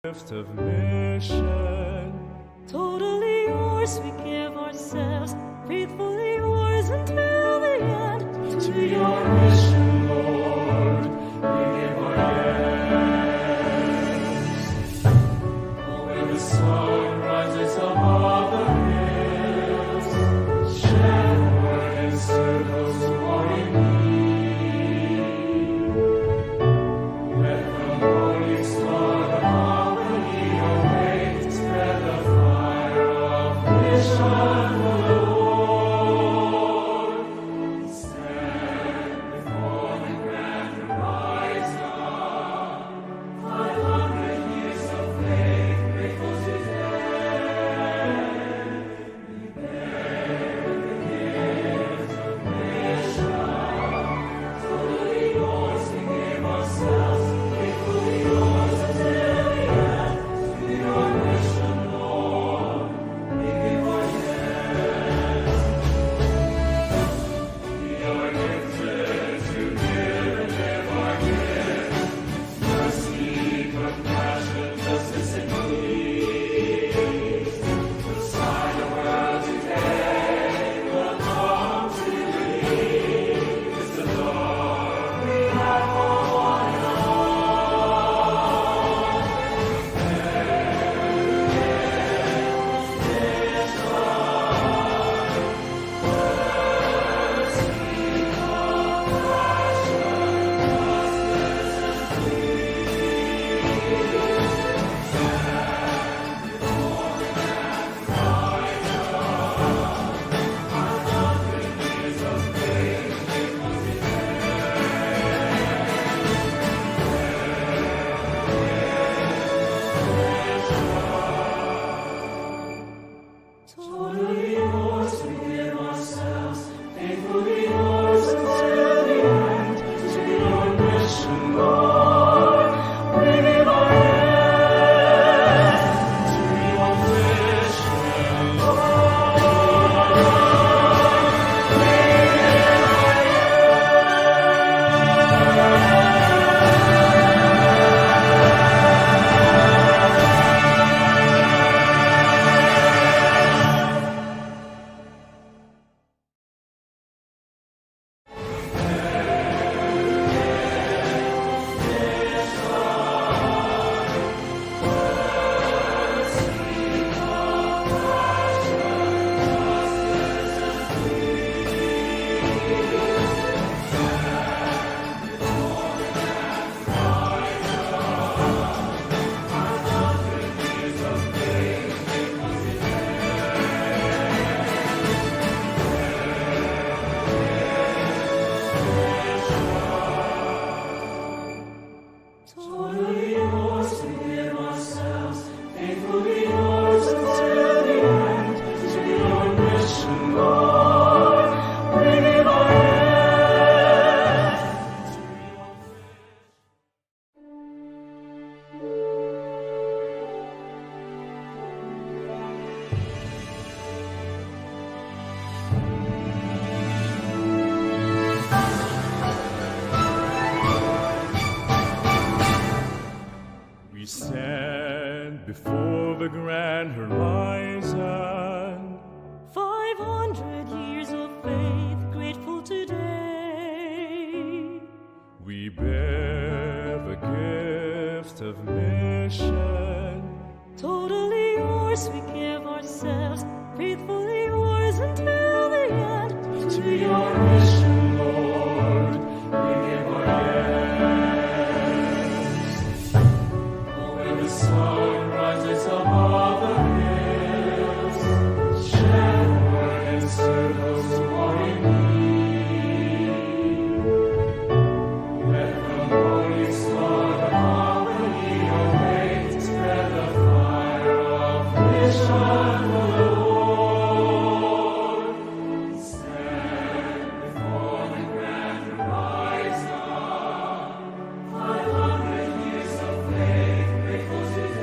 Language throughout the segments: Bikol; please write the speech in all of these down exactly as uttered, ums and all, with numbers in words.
Gift of mission. Totally yours, we give ourselves, faithfully yours until the end. To your mission, Lord, we give our yes. When the sun rises above the hills, shepherd and serve those who are in need. Let the morning star above the hill spread the fire of mission for the Lord. Stand before the grand horizon. Five hundred years of faith, grateful today. Totally yours, we give ourselves. Faithfully yours until the end, to your mission, Lord. We give our yes to your mission, Lord. Totally yours, we give ourselves. Faithfully yours until the end. To your mission, Lord, we give our yes. We stand before the grand horizon. Five hundred years of faith, grateful today. We bear the gift of mission. Totally yours, we give ourselves, faithfully yours until the end. To your mission, Lord, we give our yes. When the sun rises above the hills, shepherd and serve those who are in need. Let the morning star above the hill spread the fire of mission for the Lord. Stand before the grand horizon. Five hundred years of faith, grateful today.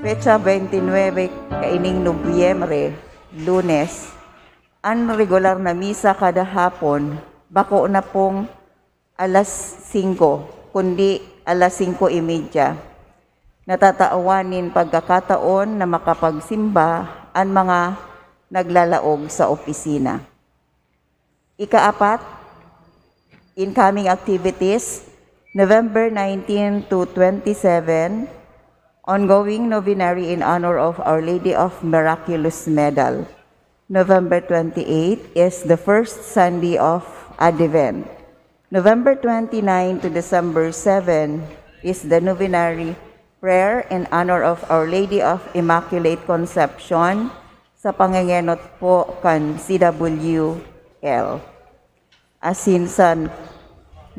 Petsa twenty-nine kaining Nobyembre, Lunes, an regular na misa kada hapon, bako na pong alas singko, kundi alas singko y media. Natatawan nin pagkakataon na makapagsimba an mga naglalaog sa opisina. Ikaapat, incoming activities, November nineteen to twenty-seven, ongoing novenary in honor of Our Lady of Miraculous Medal. November twenty-eight is the first Sunday of Advent. November twenty-nine to December seven is the novenary prayer in honor of Our Lady of Immaculate Conception sa pangengenot po kan C W L. Asin sa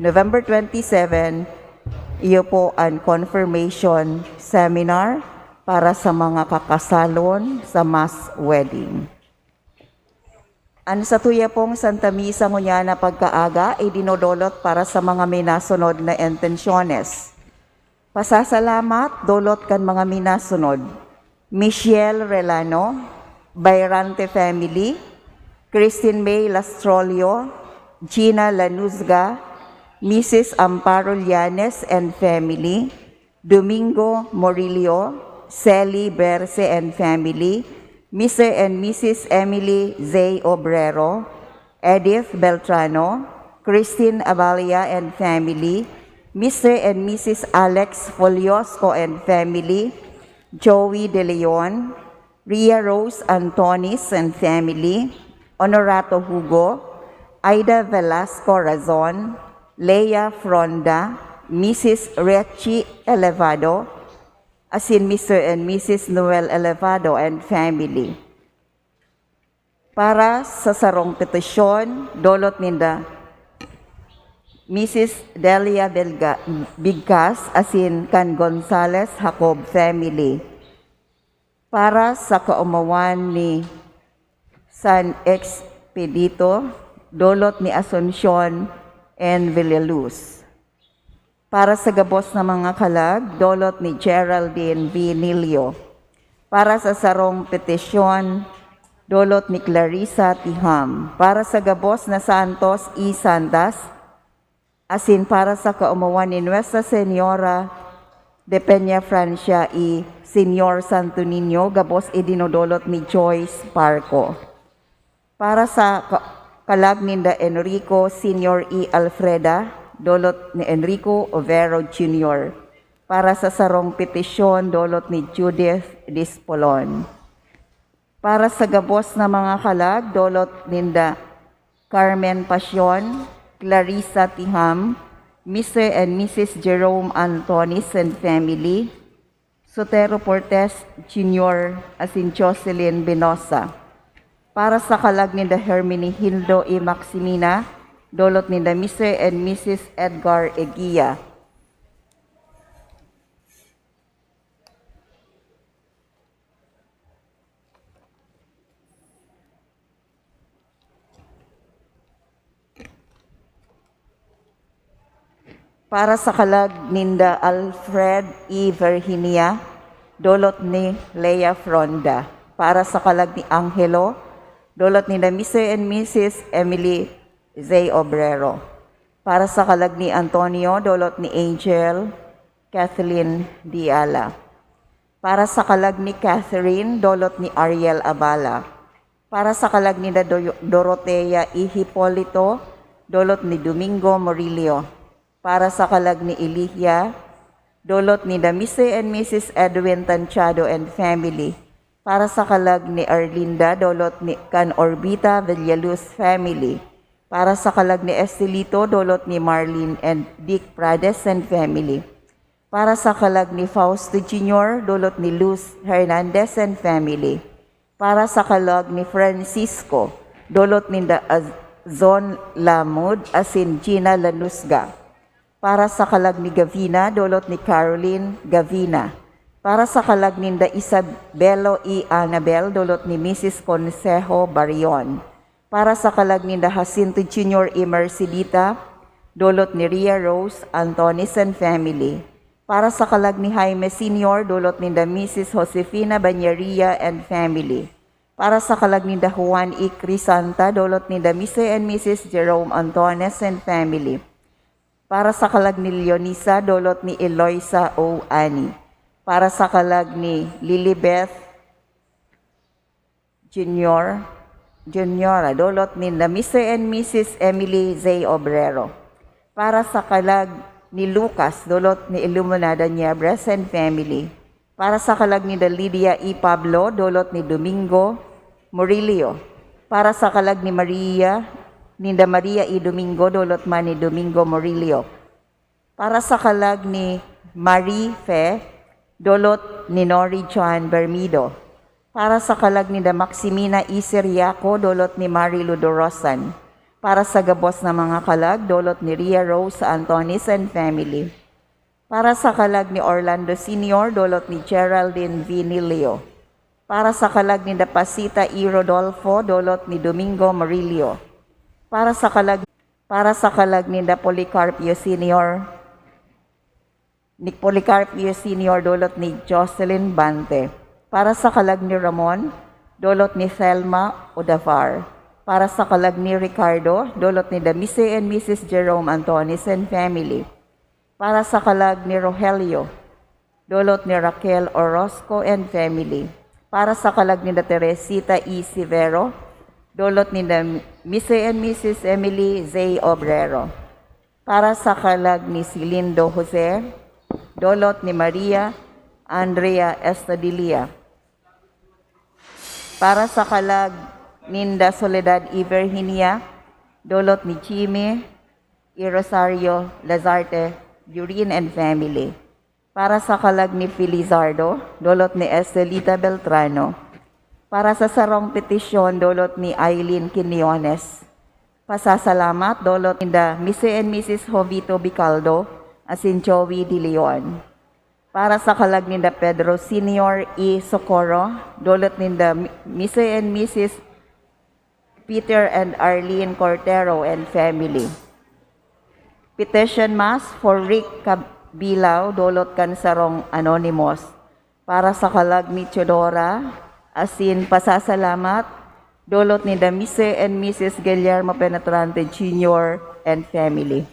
November twenty-seven, iyo po an confirmation seminar para sa mga kakasalon sa mass wedding. An satuya pong Santa Misa ngunyan na pagkaaga, idinodolot para sa mga minasunod na intensyones. Pasasalamat, dolot kan mga minasunod: Michelle Relano, Bayrante family, Christine May Lastrolio, Gina Lanuzga, Missus Amparo Llanes and family, Domingo Morillo, Sally Berse and family, Mister and Missus Emily Zay Obrero, Edith Beltrano, Christine Aballa and family, Mister and Missus Alex Foliosco and family, Joey De Leon, Ria Rose Antonis and family, Honorato Hugo, Aida Velasco Razon, Lea Fronda, Missus Rechi Elevado, asin Mister and Missus Noel Elevado and family. Para sa sarong petisyon, dolot ninda Missus Delia Belga-, Bigcas asin kan Gonzales Jacob family. Para sa kaomawan ni San Expedito, dolot ni Asuncion and Villaluz. Para sa gabos na mga kalag, dolot ni Geraldine Vinilio. Para sa sarong petisyon, dolot ni Clarissa Tiham. Para sa gabos na santos y santas, asin para sa kaomawan ni Nuestra Señora de Peña Francia y Señor Santo Niño, gabos idinodolot ni Joyce Parco. Para sa ka-, kalag ninda Enrico Senior y Alfreda, dolot ni Enrico Overo Junior. Para sa sarong petisyon, dolot ni Judith Dispolon. Para sa gabos na mga kalag, dolot ninda Carmen Pasion, Clarissa Tiham, Mister and Missus Jerome Antonis and family, Sotero Portes Junior asin Jocelyn Benosa. Para sa kalag ninda Hermenegildo y Maximina, dolot ninda Mister and Missus Edgar Eguia. Para sa kalag ninda Alfred y Virginia, dolot ni Lea Fronda. Para sa kalag ni Angelo, dolot ninda Mister and Missus Emily Zay Obrero. Para sa kalag ni Antonio, dolot ni Angel Kathleen Diala. Para sa kalag ni Catherine, dolot ni Ariel Abala. Para sa kalag ni Do-, Dorotea y Hipolito, dolot ni Domingo Murillo. Para sa kalag ni Elijah, dolot ni da Mister and Missus Edwin Tanchado and family. Para sa kalag ni Arlinda, dolot ni kan Orbita Villaluz family. Para sa kalag ni Estelito, dolot ni Marlene and Dick Prades and family. Para sa kalag ni Fausto Junior, dolot ni Luz Hernandez and family. Para sa kalag ni Francisco, dolot ninda Azon Lamud asin Gina Lanusga. Para sa kalag ni Gavina, dolot ni Caroline Gavina. Para sa kalag ninda Isabelo y Annabel, dolot ni Missus Consejo Barion. Para sa kalag ninda Jacinto Junior y Mercedita, dolot ni Ria Rose Antonis and family. Para sa kalag ni Jaime Senior, dulot ninda Misis Josefina Bañeria and family. Para sa kalag ninda Juan E. Crisanta, dulot ninda Mister and Missus Jerome Antones and family. Para sa kalag ni Leonisa, dulot ni Eloisa O. Ani. Para sa kalag ni Lilibeth Junior, Juniora, dulot ninda Mister and Missus Emily Zay Obrero. Para sa kalag ni Lucas, dulot ni Iluminada Niebres and family. Para sa kalag ninda Lydia E. Pablo, dulot ni Domingo Murillo. Para sa kalag ni Maria, ninda Maria E. Domingo, dulot man ni Domingo Murillo. Para sa kalag ni Marie Fe, dulot ni Nori John Bermido. Para sa kalag ninda Maximina E. Siriaco, dulot ni Marie Ludorosan. Para sa gabos na mga kalag, dulot ni Ria Rose Antonis and family. Para sa kalag ni Orlando Senior, dulot ni Geraldine Vinilio. Para sa kalag ninda Pasita E. Rodolfo, dulot ni Domingo Murillo. Para sa kalag, para sa kalag ninda Policarpio Senior, ni Policarpio Senior, dulot ni Jocelyn Bante. Para sa kalag ni Ramon, dulot ni Thelma Odavar. Para sa kalag ni Ricardo, dulot ninda Mister and Missus Jerome Antonis and family. Para sa kalag ni Rogelio, dulot ni Raquel Orozco and family. Para sa kalag ninda Teresita E. Severo, dulot ninda Mister and Missus Emily Zay Obrero. Para sa kalag ni Silindo Jose, dulot ni Maria Andrea Estadilia. Para sa kalag ninda Soledad E. Virginia, dulot ni Jimmy E. Rosario Lazarte Durin and family. Para sa kalag ni Felizardo, dulot ni Estelita Beltrano. Para sa sarong petisyon, dulot ni Aileen Quiñones. Pasasalamat, dulot ninda Mister and Missus Jovito Bicaldo asin Joey De Leon. Para sa kalag ninda Pedro Senior E. Socorro, dulot ninda Mi-, Mister and Missus Peter and Arlene Cortero and family. Petition Mass for Rick Cabilao, dulot kan sarong anonymous. Para sa kalag ni Teodora, asin pasasalamat, dulot ninda Mister and Missus Guillermo Penetrante Junior and family.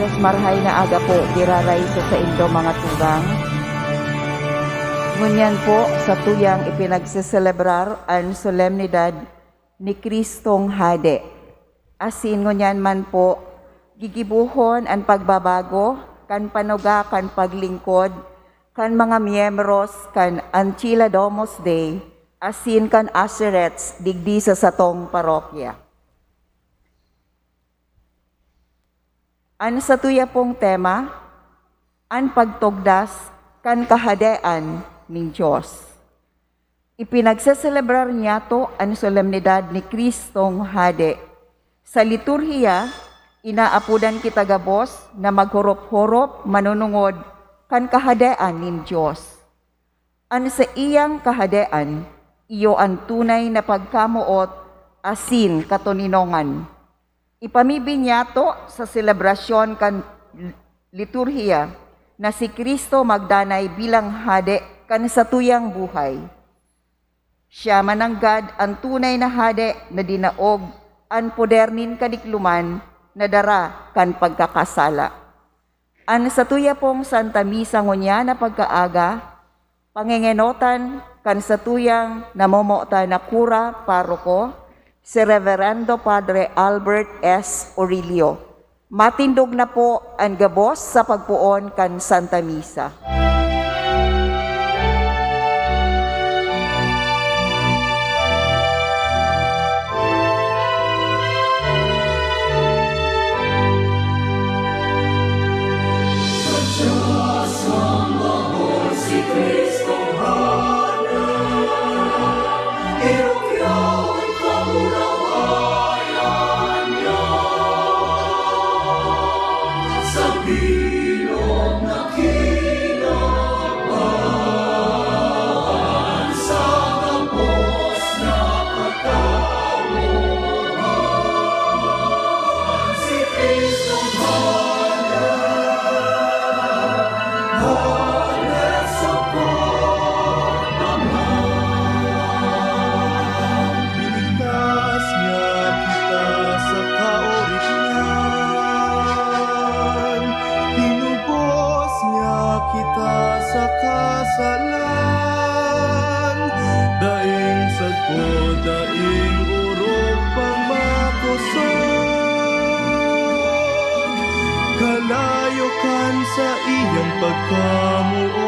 Marahay na aga po, giraray sa saindo mga tugang. Ngunyan po, satuyang ipinagseselebrar an solemnidad ni Kristong Hade. Asin ngunyan man po, gigibohon an pagbabago kan panuga kan paglingkod kan mga miyembros kan Antilla Domus Dei asin kan Asirets digdi sa satong parokya. An satuya pong tema, an pagtugdas kan Kahadean nin Dios. Ipinagseselebrar niyato an solemnidad ni Kristong Hade. Sa liturhiya, inaapodan kita gabos na maghorop-horop manunungod kan Kahadean nin Dios. An saiyang Kahadean, iyo an tunay na pagkamoot asin katoninongan. Ipamibi niyato sa selebrasyon kan liturhiya na si Cristo magdanay bilang Hade kan satuyang buhay. Siya mananggad an tunay na Hade na dinaog an poder nin kadikloman na dara kan pagkakasala. An satuya pong Santa Misa ngunyan na pagkaaga, pangengenotan kan satuyang namomotan na kura, paroko, si Reverendo Padre Albert S. Orillo. Matindog na po an gabos sa pagpoon kan Santa Misa. Binigkas niya kita sa kaoripnan, tinubos niya kita sa kasalan. Daing sagkod, daing orog pang makosog, kalayo kan saiyang pagkamoot.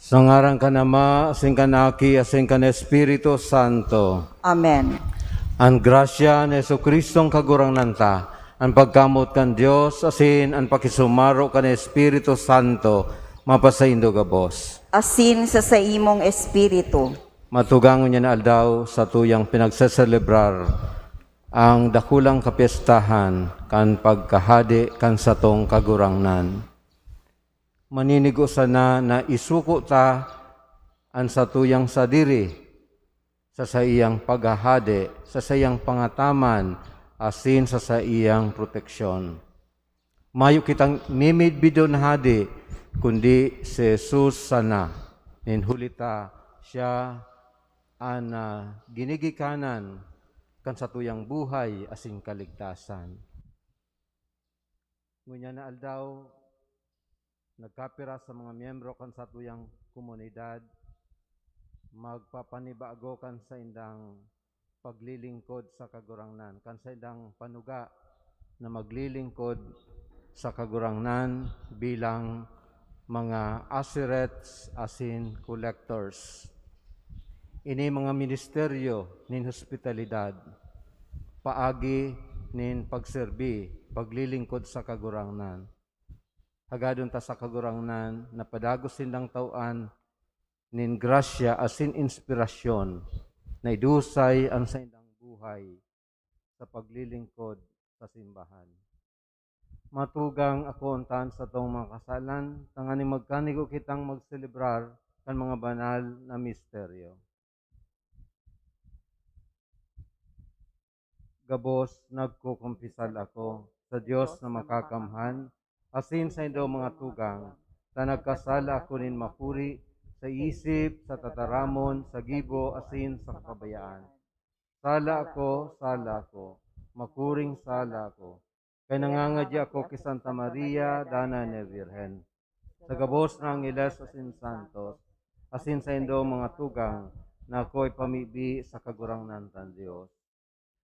Sa ngaran kan Ama, asin kan Aki, asin kan Espiritu Santo. Amen. An grasya ni Jesu-Cristong Kagurangnan ta, an pagkamoot kan Dios, asin an pakisumaro kan Espiritu Santo, mapasaindo gabos. Asin sa saimong espiritu. Matugang ngunyan na aldaw, satuyang pinagseselebrar ang dakulang kapyestahan kan pagkahade kan satong Kagurangnan. Maninigo sana na isuko ta an satuyang sadiri sa saiyang paghahade, sa saiyang pangataman, asin sa saiyang proteksyon. Mayo kitang mimidbidon na hade, kundi si Jesus sana. Nin huli ta, siya an, ah, ginigikanan kan satuyang buhay asin kaligtasan. Ngunyan na aldaw, nagkapira sa mga miyembro kan satuyang komunidad magpapanibago kan saindang paglilingkod sa Kagurangnan, kan saindang panuga na maglilingkod sa Kagurangnan bilang mga asirets asin collectors. Ini mga ministeryo nin hospitalidad, paagi nin pagserbi, paglilingkod sa Kagurangnan. Hagadon ta sa Kagurangnan na padagos sindang taw-an nin grasya asin inspirasyon na idusay an saindang buhay sa paglilingkod sa simbahan. Matugang ako unta an satong mga kasalan, tanganing magkanigo kitang magselebrar kan mga banal na misteryo. Gabos nagkukumpisal ako sa Dios na makakamhan, asin saindo mga tugang, ta nagkasala ako nin makuri sa isip, sa tataramon, sa gibo, asin sa kapabayaan. Sala ako, sala ako, makuring sala ako. Kaya nangangadya ako ki Santa Maria, Dana ni Birhen, sa gabos na angheles asin santos, asin saindo mga tugang, na ako ipamibi sa Kagurangnan kan Dios.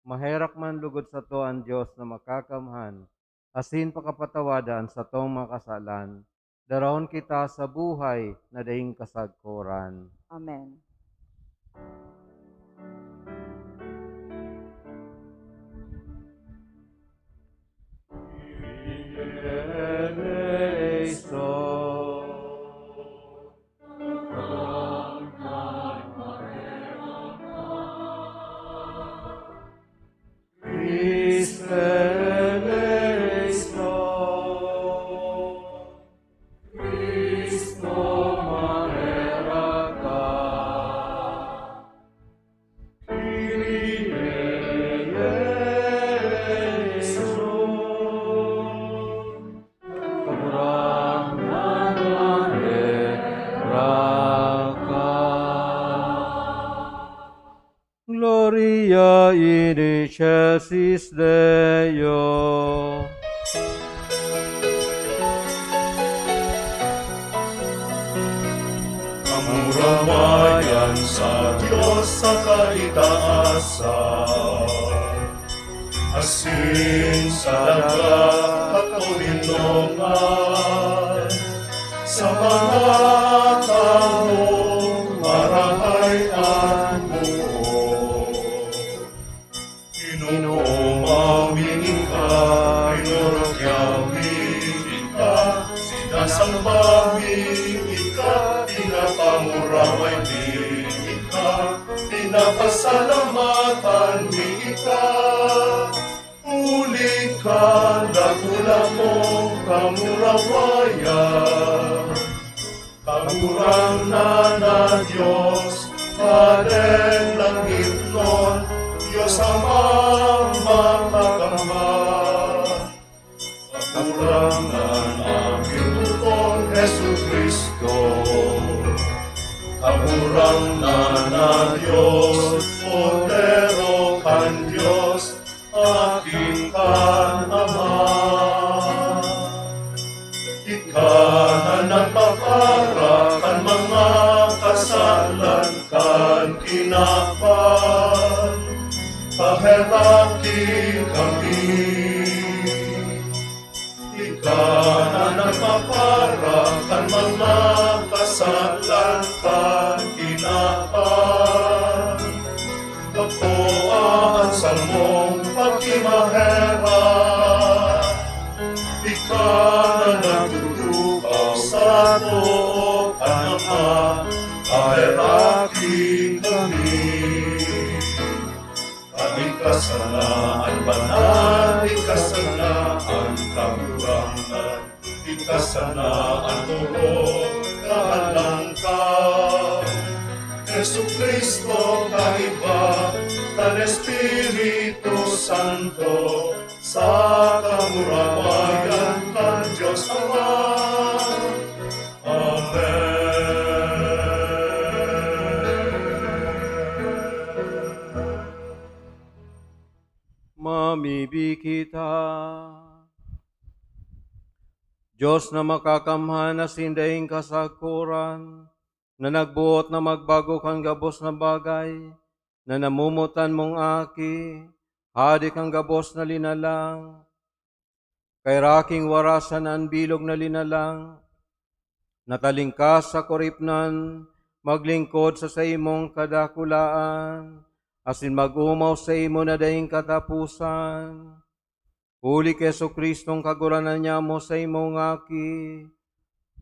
Maherak man lugod sato an Dios na makakamhan, asin pakapatawada an satong mga kasalan, darahon kita sa buhay na daing kasagkoran. Amen. Sis Deo. Kamurawayan sa Dios sa kaitaasan, asin sa daga katoninongan, sa mga tawong marahay an buot. Ginoo, mawiin ka, rinorokyawi ka, sinasamba mi ika, pinapanguraway mi ika, pinapasalamatan mi ika. Huli kan dakula mong kamurawayan. Kagurangnan na Dios, Hadeng langitnon, Dios Amang makakamhan. Kagurangnan na Ginoo kong Jesu-Cristo, Kagurangnan na Dios, Kordero kan Dios, Aki kan Ama. Ika na nagpapara kan mga kasalan kan kinaban, paheraki kami. Ika na nagpapara kan mga kasalan kan kinaban, gapoa an samong pakimaherak. Ika na nagtutukaw sa too kan Ama, paheraki kami. Ika sana an banal, ika sana an kagurangnan, ika sana an orog na halangkaw. Jesu-Cristo, kaiba kan Espiritu Santo, sa kamurawayan kan Dios Ama. Amen. Mamibi kita. Dios na makakamhan asin daing kasakoran, na nagboot na magbago kan gabos na bagay, na namomotan mong Aki, Hade kan gabos na linalang, kaheraki kan warasan an bilog na linalang, na talingkas sa kuripnan, maglingkod sa saimong kadakulaan, asin mag-omaw saimo na daing kataposan. Huli ki Jesu-Cristong Kagurangnan nyamo, saimong Aki,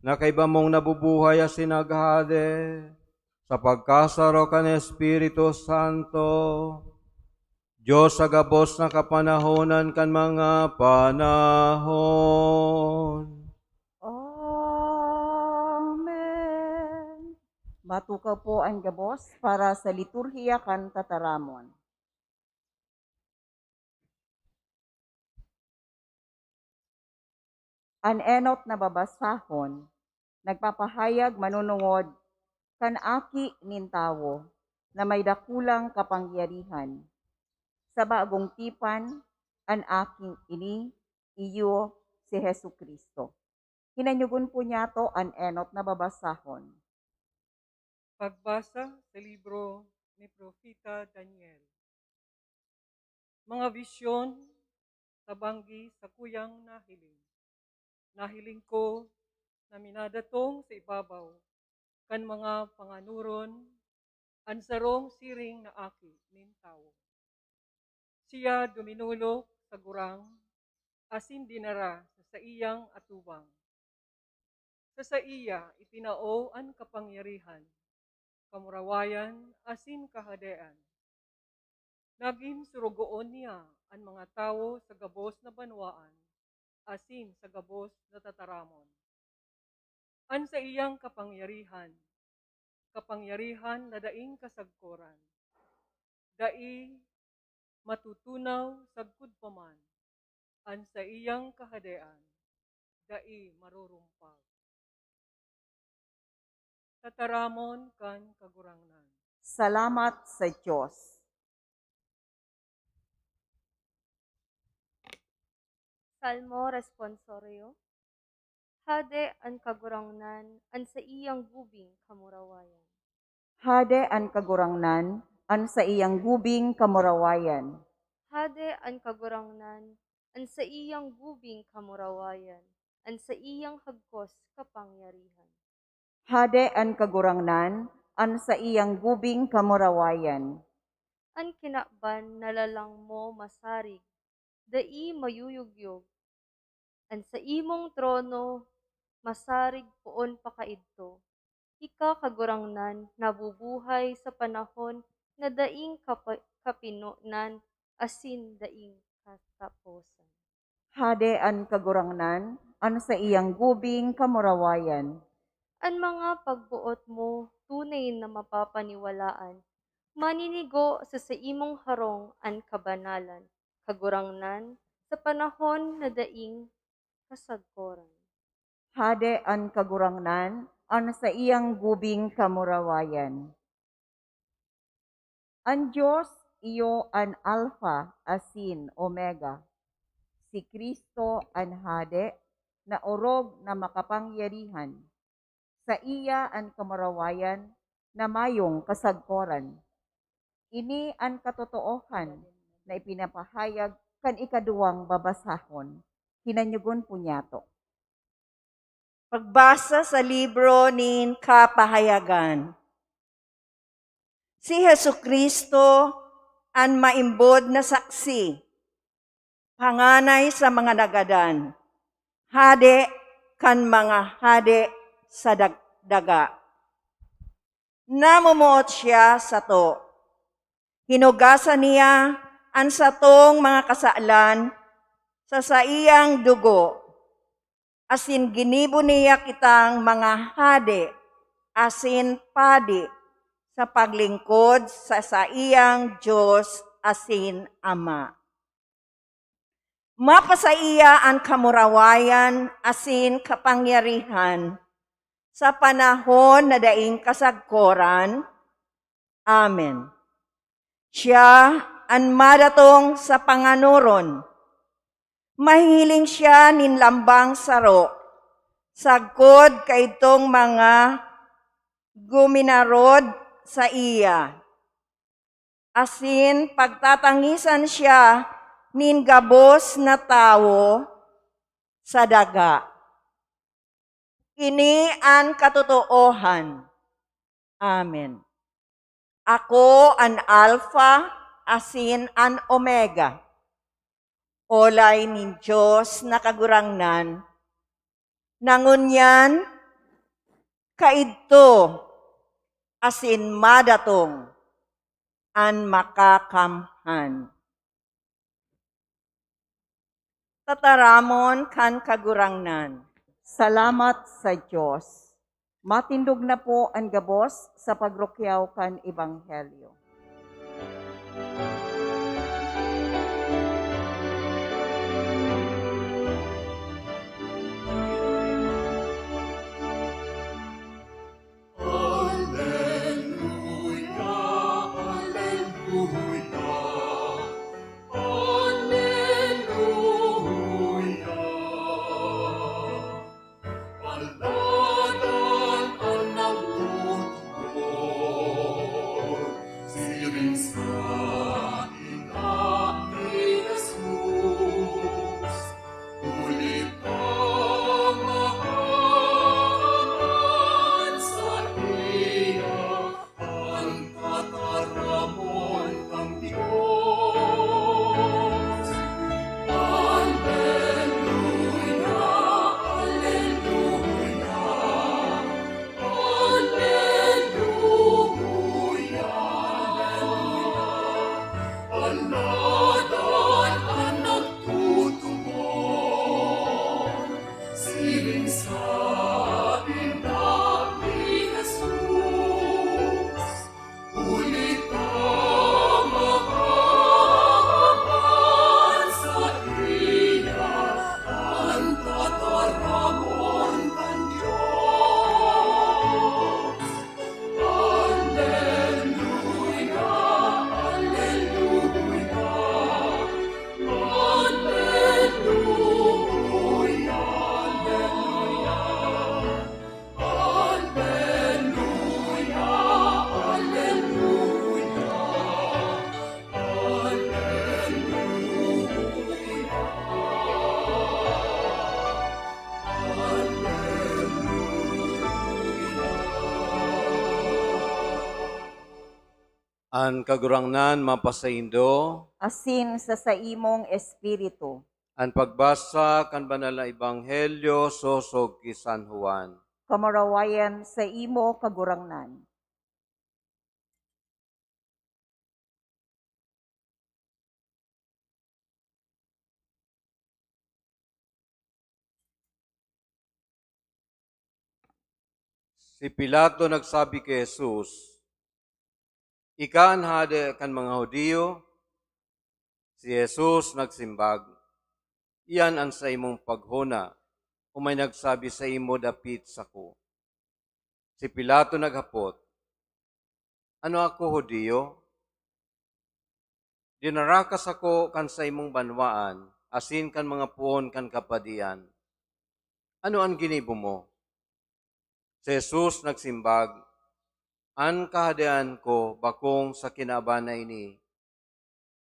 na kaiba mong nabubuhay asin naghahade, sa pagkasaro kan Espiritu Santo, Dios sa gabos na kapanahonan kan mga panahon. Amen. Matukaw po an gabos para sa liturhiya kan tataramon. An enot na babasahon nagpapahayag manunungod kan Aki nin Tawo na may dakulang kapangyarihan. Sa bagong tipan, an Aki ini iyo si Jesu-Cristo. Hinanyogon po niyato an enot na babasahon. Pagbasa sa libro ni Propeta Daniel. Mga bisyon na banggi sakuyang nahiling. Nahiling ko na minadatong sa ibabaw kan mga panganoron an sarong siring na aki nin tawo. Siya duminolok sa gurang asin dinara sa saiyang atubang. Sa saiya itinao an kapangyarihan, kamurawayan asin kahadean. Nagin sorogoon niya an mga tawo sa gabos na banwaan asin sa gabos na tataramon. An saiyang kapangyarihan, kapangyarihan na daing kasagkoran, dai matutunaw sagkod pa man. An saiyang kahadean, dai marurumpag. Tataramon kan Kagurangnan. Salamat sa Dios. Salmo Responsorio. Hade an Kagurangnan, an saiyang gubing kamurawayan. Hade an Kagurangnan, an saiyang gubing kamurawayan. Hade an Kagurangnan, an saiyang gubing kamurawayan, an saiyang hagkos kapangyarihan. Hade an Kagurangnan, an saiyang gubing kamurawayan. An kinaban na lalang mo masarig, dai mayuyugyog. An saimong trono masarig poon pa kaidto. Ika, Kagurangnan, nabubuhay sa panahon na daing kapa-, kapinonan asin daing kataposan. Hade an Kagurangnan, an saiyang gubing kamurawayan. An mga pagboot mo tunay na mapapaniwalaan. Maninigo sa saimong harong an kabanalan, Kagurangnan, sa panahon na daing kasagkoran. Hade an Kagurangnan, an saiyang gubing kamurawayan. An Dios iyo an Alfa asin Omega. Si Cristo an Hade na orog na makapangyarihan. Saiya an kamurawayan na mayong kasagkoran. Ini an katotoohan na ipinapahayag kan ikaduwang babasahon. Hinanyogon po niyato. Pagbasa sa libro nin Kapahayagan. Si Jesu-Cristo an maimbod na saksi, panganay sa mga nagadan, hade kan mga hade sa dag-, daga. Namumuot siya sato. Hinugasan niya an satong mga kasalan sa saiyang dugo, asin ginibo niya kitang mga hade asin padi sa paglingkod sa saiyang Dios asin Ama. Mapasaiya an kamurawayan asin kapangyarihan sa panahon na daing kasagkoran. Amen. Siya an madatong sa panganoron. Mahihiling siya nin lambang saro, sagkod kaidtong mga guminarod saiya. Asin pagtatangisan siya nin gabos na tawo sa daga. Ini an katotoohan. Amen. Ako an Alfa asin an Omega, olay nin Dios na Kagurangnan, na ngunyan, kaidto, asin madatong an Makakamhan. Tataramon kan Kagurangnan. Salamat sa Dios. Matindog na po an gabos sa pagrukyaw kan Ebanghelyo. Aleluya, aleluya, aleluya. Paladan an nagtutugon, siring sa An Kagurangnan mapasaindo. Asin sa saimong espiritu. An pagbasa kan Banal na Ebanghelyo sosog ki San Juan. Kamurawayan saimo, Kagurangnan. Si Pilato nagsabi ki Jesus, "Ika an hade kan mga Judio?" Si Jesus nagsimbag, "Iyan an saimong paghona, o may nagsabi saimo dapit sako." Si Pilato naghapot, "Ano ako, Judio? Dinara ka sako kan saimong banwaan asin kan mga poon kan kapadian. Ano an ginibo mo?" Si Jesus nagsimbag, "An kahadean ko bakong sa kinaban na ini.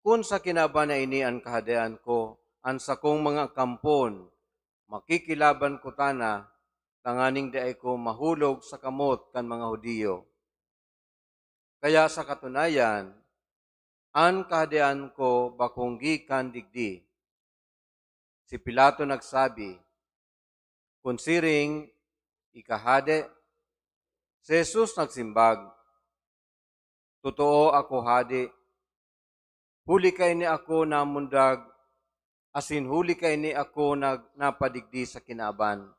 Kun sa kinaban na ini an kahadean ko, an sakong mga kampon, makikilaban ko tana, tanganing dai ko mahulog sa kamot kan mga Judio. Kaya sa katunayan, an kahadean ko bakong gikan digdi." Si Pilato nagsabi, "Kun siring, ika hade?" Si Jesus nagsimbag, "Totoo ako hade. Huli kaini ako namundag, asin huli kaini ako nag-, napadigdi sa kinaban,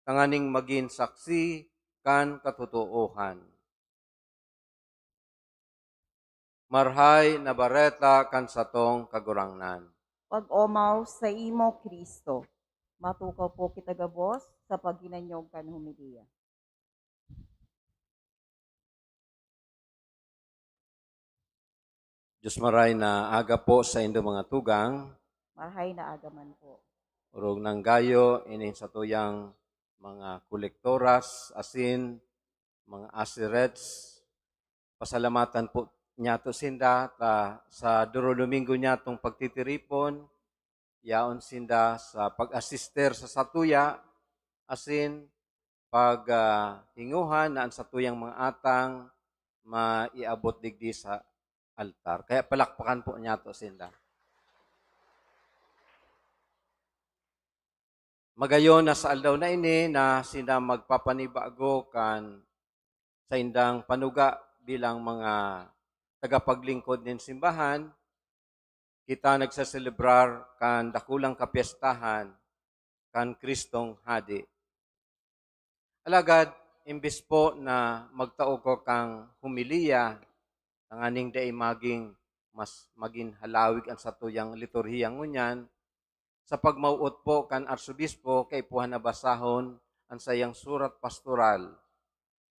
tanganing magin saksi kan katotoohan." Marhay na Bareta kan satong Kagurangnan. Pag-omaw saimo, Cristo. Matukaw po kita gabos sa paghinanyog kan homilya. Diyos maray na aga po saindo, mga tugang. Marhay na aga man po. Orog nang gayo, ining satuyang mga kolektoras, asin mga asirets. Pasalamatan po niyato sinda ta sa Duro Domingo niyatong pagtitiripon, yaon sinda sa pag-asister sa satuya, asin pag, ah, hinguhan na an satuyang mga atang maiabot digdi sa altar. Kaya palakpakan po niyato sinda. Magayon na sa aldaw na ini na sinda magpapanibago kan saindang panuga bilang mga tagapaglingkod nin simbahan, kita nagseselebrar kan dakulang kapyestahan kan Kristong Hade. Alagad, imbes po na magtao ko kan homilya, tanganing dai magin mas magin halawig an satuyang liturhiya ngunyan, sa pagmawot po kan Arsobispo, kaipuhan na basahon an saiyang surat pastoral.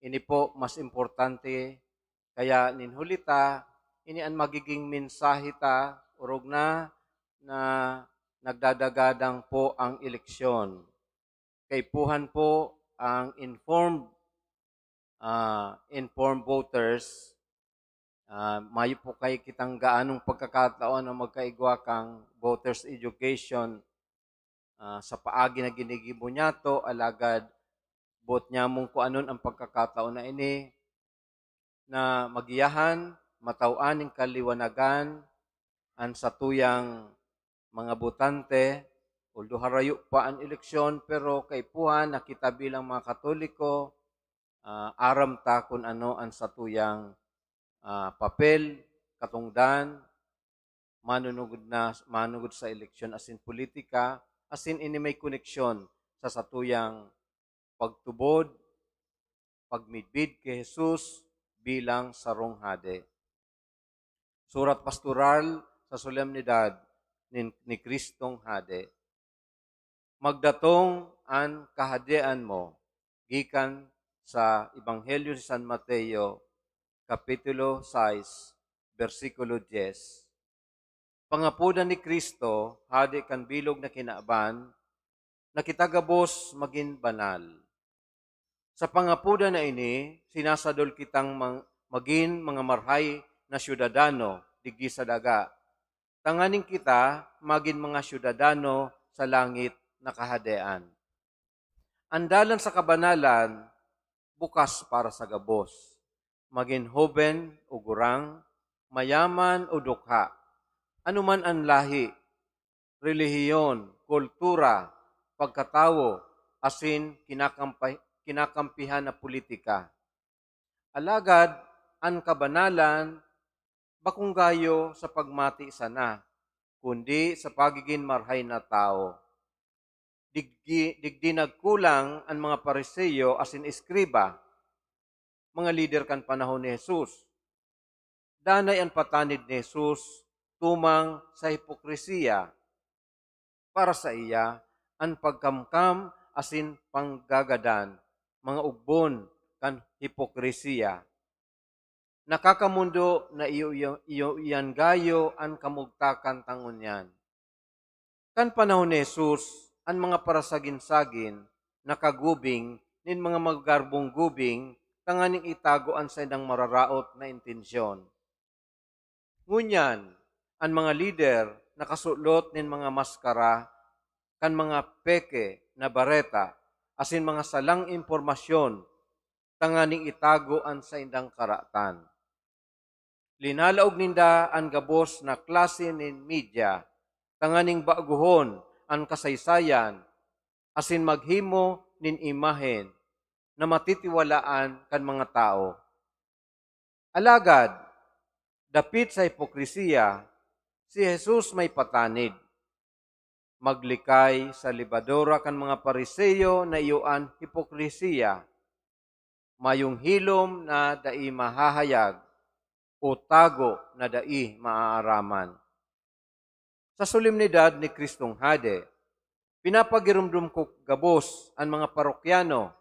Ini po mas importante, kaya nin huli ta, ini an magiging mensahe ta, orog na, na nagdadagadang po ang eleksyon. Kaipuhan po ang informed, ah, informed voters. Ah, mayo po kay kitang gaanong pagkakataon na magkaigwa kang voters education, ah, sa paagi na ginigibo niyato, alagad boot nyamong kuanon ang pagkakataon na ini na magiyahan, mataw-an nin kaliwanagan an satuyang mga botante, although harayo pa an eleksyon, pero kaipuhan na kita bilang mga Katoliko, ah, aram ta kun ano an satuyang, ah, papel, katongdan, manunugod na, manugod sa eleksyon asin politika, asin ini may koneksyon sa satuyang pagtubod, pagmidbid ki Jesus bilang sarong hade. Surat pastoral sa solemnidad nin, ni Kristong Hade. Magdatong an Kahadean mo, gikan sa Ebanghelyo ni San Mateo, Kapitulo sais, bersikulo dyes. Pangapodan ni Cristo, Hade kan bilog na kinaban, na kita gabos magin banal. Sa pangapodan na ini, sinasadol kitang mang-, magin mga marhay na syudadano digdi sa daga, tanganing kita magin mga syudadano sa langit na Kahadean. An dalan sa kabanalan bukas para sa gabos. magin hoben o gurang, mayaman o dukha, anuman an lahi, relihiyon, kultura, pagkatawo, asin kinakampa-, kinakampihan na politika. Alagad an kabanalan bakong gayo sa pagmati sana, kundi sa pagigin marhay na tawo. Digdi, digdi nagkulang an mga Fariseo asin eskriba, mga lider kan panahon ni Jesus. Danay an patanid ni Jesus tumang sa hipokresiya. Para saiya, an pagkamkam asin panggagadan, mga ugbon kan hipokresiya. Nakakamondo na iyo, iyo, iyo iyan gayo an kamugtakan ta ngunyan. Kan panahon ni Jesus, an mga parasagin-sagin nakagubing nin mga magarbong gubing tanganing itago an saindang mararaot na intensyon. Ngunyan, an mga lider nakasulot nin mga maskara kan mga peke na bareta asin mga salang impormasyon tanganing itago an saindang karatan. Linalaog ninda an gabos na klase nin media tanganing bagohon an kasaysayan asin maghimo nin imahen na matitiwalaan kan mga tawo. Alagad, dapit sa hipokresiya, si Jesus may patanid. Maglikay sa lebadura kan mga Fariseo na iyo an hipokresiya, mayong hilom na dai mahahayag o tago na dai maaaraman. Sa solemnidad ni Kristong Hade, pinapagiromdom ko gabos an mga parokyano,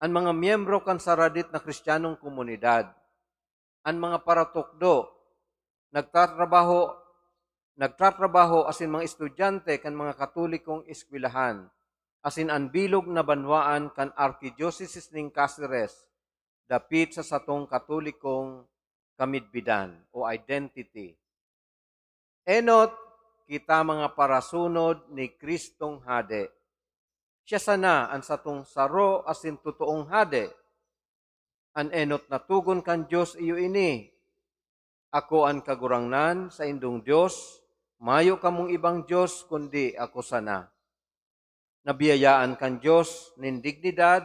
an mga miyembro kan saradit na Kristiyanong komunidad, an mga paratukdo, nagtatrabaho, nagtatrabaho asin mga estudyante kan mga Katolikong eskwelahan, asin an bilog na banwaan kan Arkidyosesis nin Caceres, dapit sa satong Katolikong kamidbidan o identity. Enot kita mga parasunod ni Kristong Hade. Siya sana an satong saro asin totoong Hade. An enot na togon kan Dios iyo ini, "Ako an Kagurangnan, saindong Dios, mayo kamong ibang Dios kundi ako sana." Nabiyayaan kan Dios nin dignidad,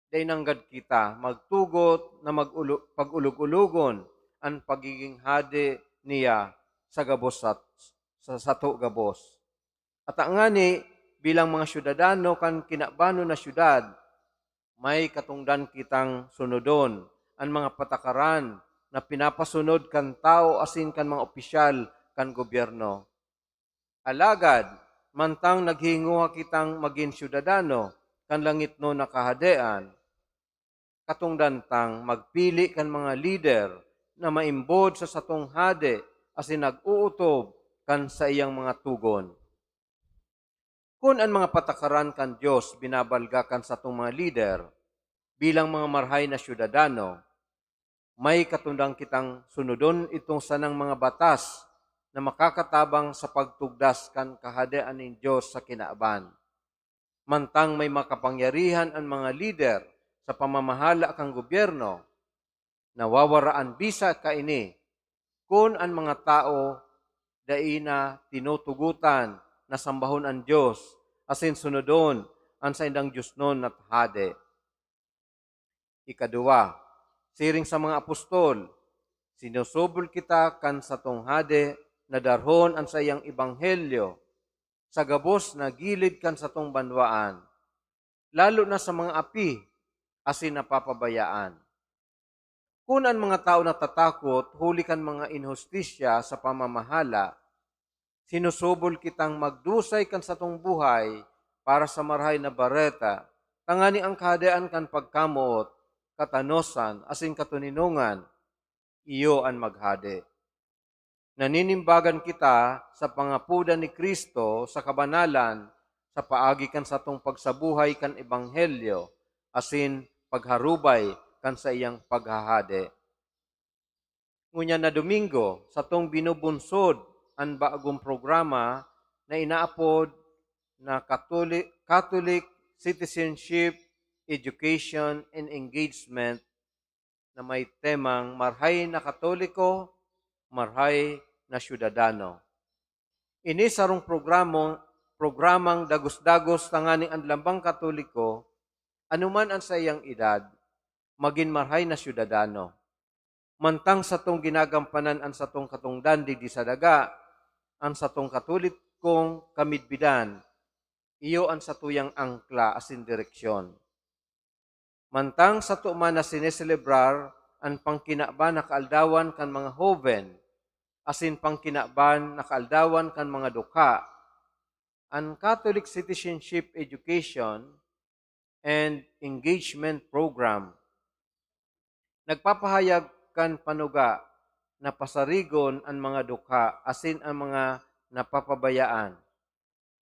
dai nanggad kita magtugot na mag-ulo-, pag-ulog-ulogon an pagiging hade niya sa gabos sat-, sa sato gabos. At ngani, bilang mga syudadano kan kinabanon na syudad, may katongdan kitang sunodon an mga patakaran na pinapasunod kan tawo asin kan mga opisyal kan gobyerno. Alagad, mantang naghinguha kitang magin syudadano kan langitnon na Kahadean, katongdan tang magpili kan mga lider na maimbod sa satong hade asin nag-ootob kan saiyang mga togon. Kun an mga patakaran kan Dios binabalga kan satong mga lider bilang mga marhay na syudadano, may katongdan kitang sunodon itong sanang mga batas na makakatabang sa pagtugdas kan Kahadean nin Dios sa kinaban. Mantang may makapangyarihan an mga lider sa pamamahala kan gobyerno, nawawaraan bisa kaini kun an mga tawo dai na tinutugotan na sambahon an Dios asin sunodon an saindang diosnon na hade. Ikaduwa, siring sa mga apostol, sinusubol kita kan satong Hade na darhon an saiyang ebanghelyo sa gabos na gilid kan satong banwaan, lalo na sa mga api asin napapabayaan. Kun an mga tawo natatakot huli kan mga inhustisya sa pamamahala, sinusubol kitang magdusay kan satong buhay para sa Marahay na Bareta, tanganing an Kahadean kan pagkamoot, katanosan, asin katoninongan, iyo an maghade. Naninimbagan kita sa pangapodan ni Cristo sa kabanalan sa paagi kan satong pagsabuhay kan ebanghelyo asin pagharubay kan saiyang paghahade. Ngunyan na Domingo, satong binubunsod an bagong programa na inaapod na Catholic, Catholic Citizenship, Education, and Engagement na may temang Marhay na Katoliko, Marhay na Syudadano. Ini sarong programo, programang dagos-dagos tanganing an lambang Katoliko, anuman an saiyang edad, magin marhay na syudadano. Mantang satong ginagampanan an satong katongdan digdi sa daga, an satong Katolikong kamidbidan, iyo an satuyang angkla asin direksyon. Mantang sato man na sineselebrar an pangkinaban na kaaldawan kan mga hoben asin pangkinaban na kaaldawan kan mga dukha, an Catholic Citizenship Education and Engagement Program nagpapahayag kan panuga na pasarigon an mga dukha asin an mga napapabayaan.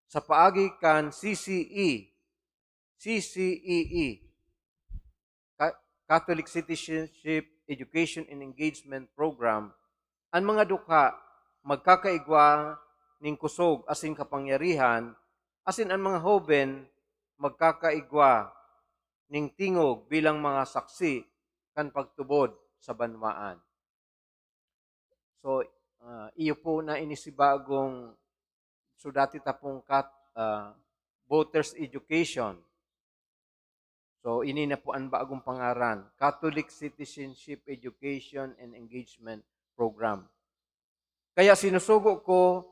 Sa paagi kan C C E, C C E E, Ca-, Catholic Citizenship Education and Engagement Program, an mga dukha magkakaigwa nin kusog asin kapangyarihan, asin an mga hoben magkakaigwa nin tingog bilang mga saksi kan pagtubod sa banwaan. So, ah, iyo po na ini si bagong, so dati ta pong kat-, ah, voters education. So, ini na po an bagong pangaran, Catholic Citizenship Education and Engagement Program. Kaya sinusugo ko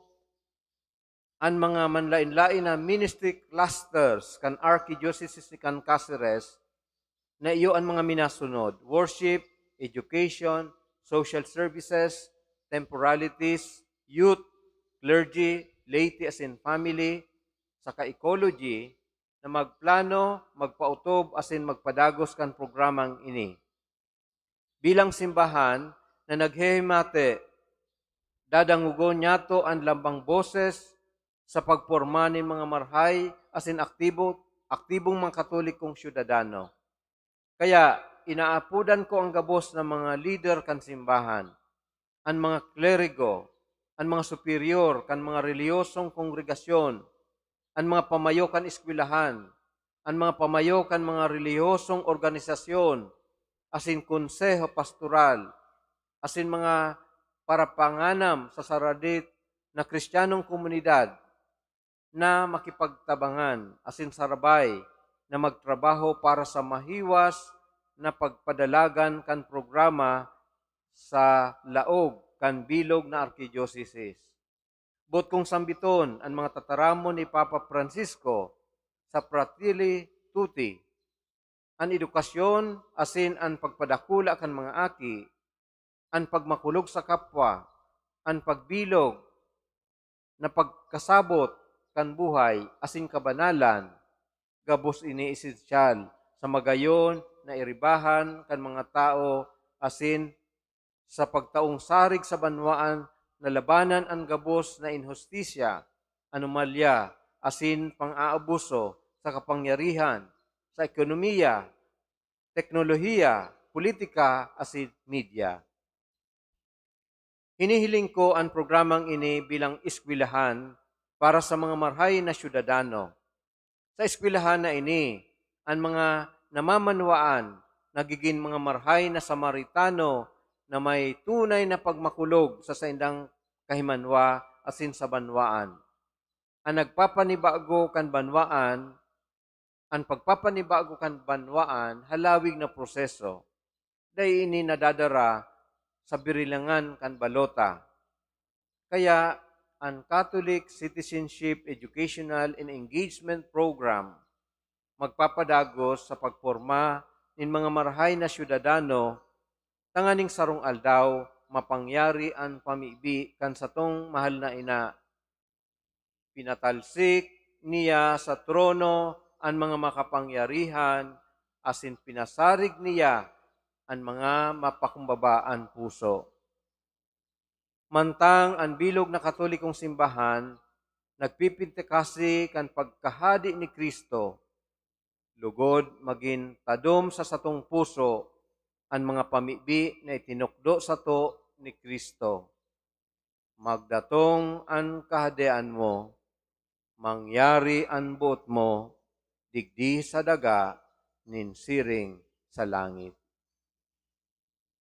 an mga manlaen-laen na ministry clusters kan Archdiocese ni kan Caceres na iyo an mga minasunod: worship, education, social services, temporalities, youth, clergy, laity asin family, saka ecology, na magplano, magpaotob asin magpadagos kan programang ini. Bilang simbahan na naghehimate, dadangogon niyato an lambang boses sa pagporma nin mga marhay asin aktibo, aktibong mga Katolikong syudadano. Kaya, inaapodan ko an gabos na mga lider kan simbahan, an mga kleriko, an mga superior kan mga relihiyosong kongregasyon, an mga pamayo kan eskwelahan, an mga pamayo kan mga relihiyosong organisasyon asin konseho pastoral, asin mga parapanganam sa saradit na Kristiyanong komunidad na makipagtabangan asin sarabay na magtrabaho para sa mahiwas na pagpadalagan kan programa sa laog kan bilog na arkidiosesis. Boot kong sambiton an mga tataramon ni Papa Francisco sa Fratelli Tutti, an edukasyon asin an pagpadakula kan mga aki, an pagmakulog sa kapwa, an pagbilog na pagkasabot kan buhay asin kabanalan, gabos ini esensyal sa magayon na iribahan kan mga tawo asin sa pagtaong sarig sa banwaan na labanan an gabos na inhustisya, anomalya, asin pang-aabuso sa kapangyarihan, sa ekonomiya, teknolohiya, politika, asin media. Hinihiling ko an programang ini bilang eskwelahan para sa mga marhay na syudadano. Sa eskwelahan na ini, an mga namamanwaan nagigin mga marhay na Samaritano na may tunay na pagmakulog sa saindang kahimanwa asin sa banwaan. An nagpapanibago kan banwaan, an pagpapanibago kan banwaan halawig na proseso. Dai ini nadadara sa birilangan kan balota. Kaya, an Catholic Citizenship Educational and Engagement Program magpapadagos sa pagporma nin mga marhay na syudadano tanganing sarong aldaw mapangyari an pamibi kan satong mahal na ina. Pinatalsik niya sa trono an mga makapangyarihan, asin pinasarig niya an mga mapakumbabaan puso. Mantang an bilog na Katolikong Simbahan nagpipintikasi kan pagkahade ni Cristo, lugod magin tadom sa satong puso an mga pamibi na itinukdo sato ni Cristo. Magdatong an Kahadean mo, mangyari an boot mo, digdi sa daga nin siring sa langit.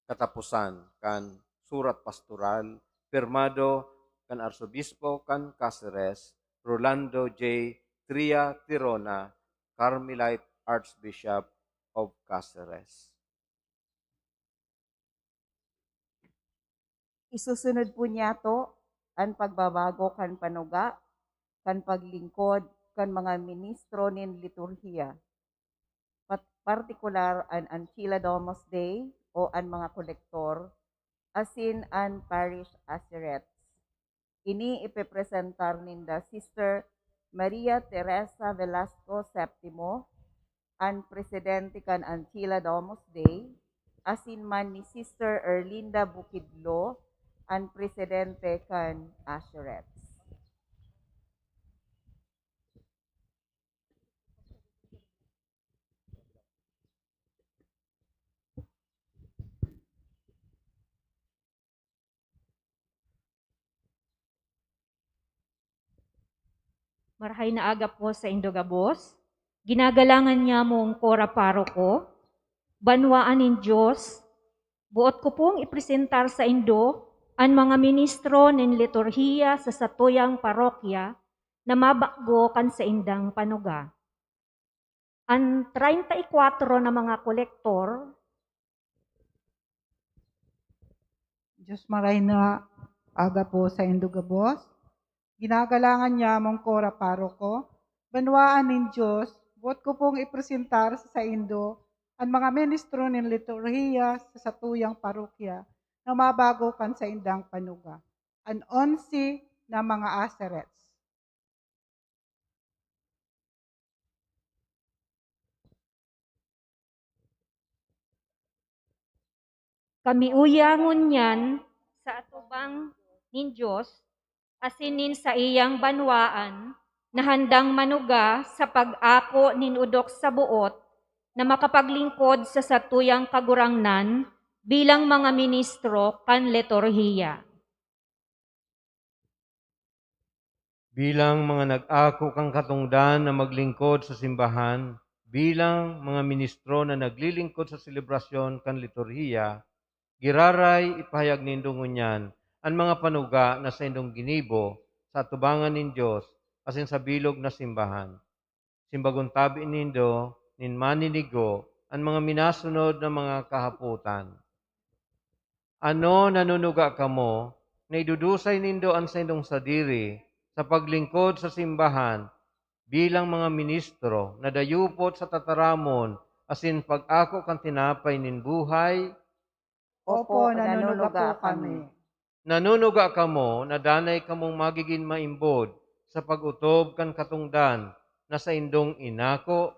kataposan kan surat pastoral, pirmado kan Arsobispo kan Caceres, Rolando J. Tria Tirona, Carmelite Archbishop of Caceres. Isusunod po niyato an pagbabago kan panuga kan paglingkod kan mga ministro nin liturhiya, pat-, partikular an Ancilla Domus Dei o an mga kolektor, asin an parish asherets. Ini ipepresentar ninda Sister Maria Teresa Velasco Septimo, an presidente kan Ancilla Domus Dei, asin man ni Sister Erlinda Bukidlo, an presidente kan Asherets. Marahay na aga po saindo gabos. Ginagalangan niamong Cora Paroko, banwaan nin Dios, boot ko pong ipresentar saindo an mga ministro nin liturhiya sa satuyang parokya na mabago kan saindang panuga. An treinta y cuatro na mga kolektor. Dios, maray na aga po saindo gabos. Ginagalangan niamong Cora Paroko, banwaan nin Dios, boot ko pong ipresentar sa saindo an mga ministro nin liturhiya sa satuyang parokya na mabago kan saindang panuga, an onse na mga asherets. Kamiuya ngunyan sa atubang nin Dios asin nin saiyang banwaan na handang manuga sa pag-ako nin odok sa boot na makapaglingkod sa satuyang Kagurangnan bilang mga ministro kan liturhiya. Bilang mga nag-ako kan katongdan na maglingkod sa simbahan, bilang mga ministro na naglilingkod sa selebrasyon kan liturhiya, giraray ipahayag nindo ngunyan an mga panuga na saindong ginibo sa atubangan nin Dios asin sa bilog na simbahan. Simbagon tabi nindo nin maninigo an mga minasunod na mga kahapotan. Ano, nanunuga kamo na idudusay nindo an saindong sadiri sa paglingkod sa simbahan bilang mga ministro na dayupot sa tataramon asin pag-ako kan tinapay nin buhay? Opo, nanunuga po kami. Nanunuga kamo na danay kamong magigin maimbod sa pag-otob kan katongdan na saindong inako?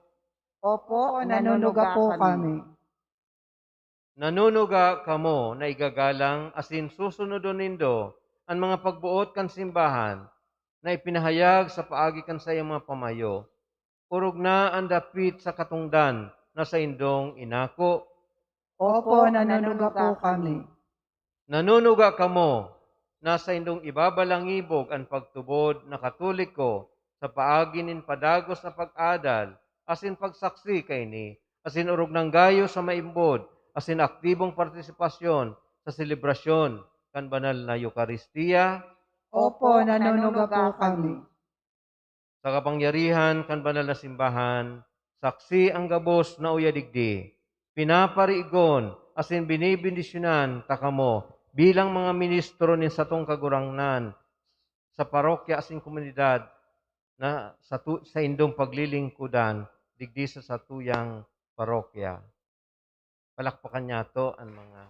Opo, nanunuga po kami. Nanunuga kamo na igagalang asin susunodon nindo an mga pagboot kan simbahan na ipinahayag sa paagi kan saiyang mga pamayo, orog na an dapit sa katongdan na saindong inako? Opo, nanunuga po kami. Nanunuga kamo na saindong ibabalangibog an pagtubod na Katoliko sa paagi nin padagos na pag-adal asin pagsaksi kaini, asin orog nang gayo sa maimbod asin aktibong partisipasyon sa selebrasyon kan banal na Eukaristia? Opo, nanunuga po kami. Sa kapangyarihan kan banal na simbahan, saksi an gabos na uya digdi. Pinaparigon asin binibendisyonan ta kamo bilang mga ministro nin satong Kagurangnan sa parokya asin komunidad na sa tu-, saindong paglilingkodan digdi sa satuyang parokya. Palakpakan niyato an mga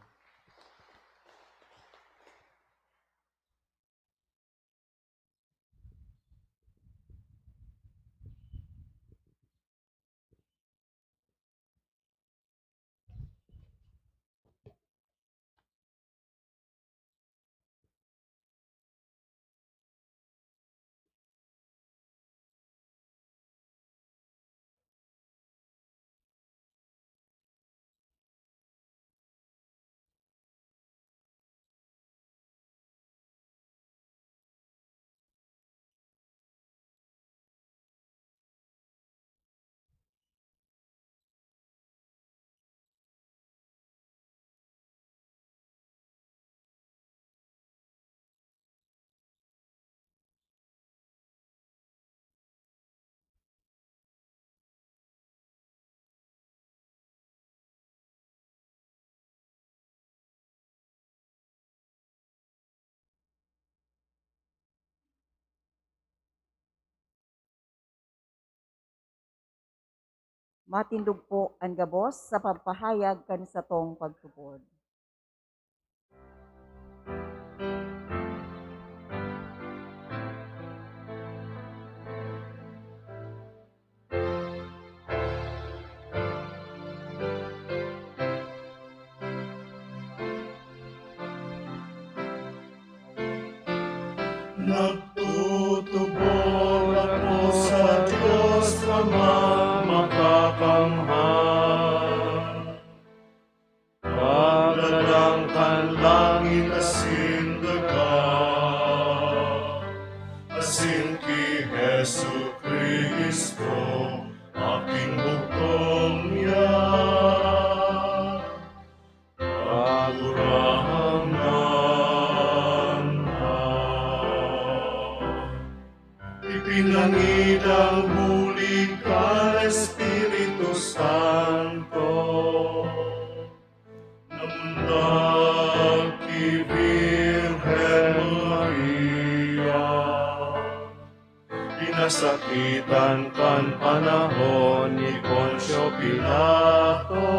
Matindog po an gabos sa pagpahayag kan satong pagtubod. Nagtutubod ako sa Diyos Amang Makakamhan, Kaglalang kan langit asin daga, asin ki Jesu-Cristo, aking bugtong niya. Kagurangnan na. Ipinangidang huli kan Espiritu Santo, namundag ki Birhen Maria. Pinasakitan kan panahon ni Poncio Pilato,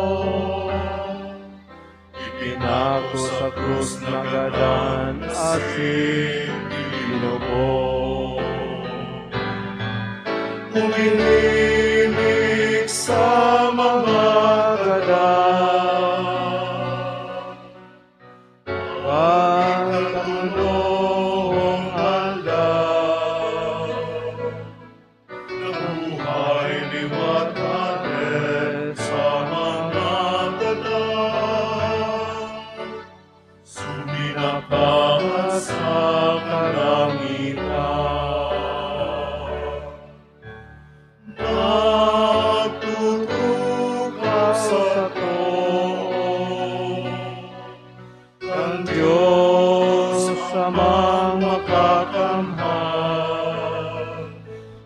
ipinako sa krus, nagadan asin itinubod. Huminimik sa mga gadan. Pagkatulong aldaw, nabuhay liwat hale sa mga gadan, suminakat sa kalangitan. Nagtutukaw sa too kan Diyos Amang Makakamhan.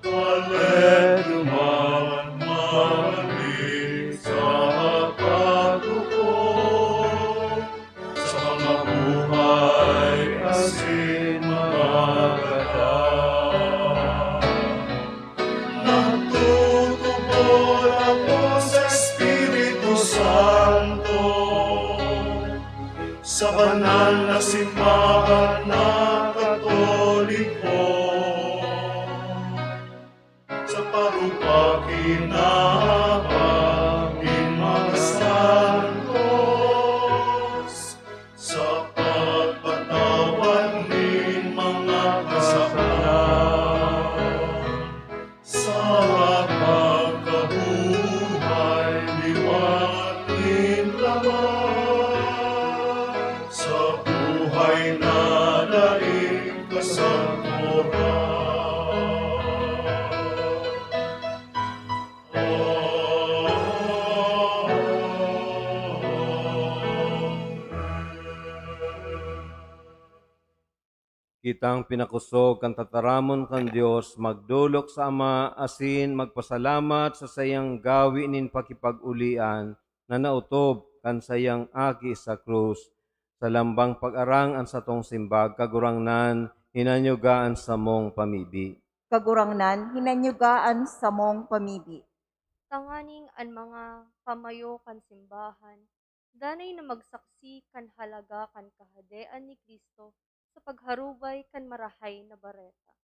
Hale duman magbalik sa paghukom sa mga buhay asin mga gadan. Nagtutubod ako sa Espiritu Santo, sa banal na simbahan na Katoliko, sa parupakinabang nin mga santos, sa pagpatawad nin mga kasalanan, sa pagkabuhay liwat nin laman, sa buhay na daing kasagkoran. Kitang pinakosog kan tataramon kan Dios, magdolok sa Ama asin magpasalamat sa saiyang gawi nin pakipag-olian na naotob kan saiyang Aki sa krus. Sa lambang pag-arang an satong simbag, Kagurangnan, hinanyuga an samong pamibi. Kagurangnan, hinanyuga an samong pamibi. Tanganing an mga pamayo kan simbahan danay na magsaksi kan halaga kan Kahadean ni Cristo sa pagharubay kan Marahay na Bareta.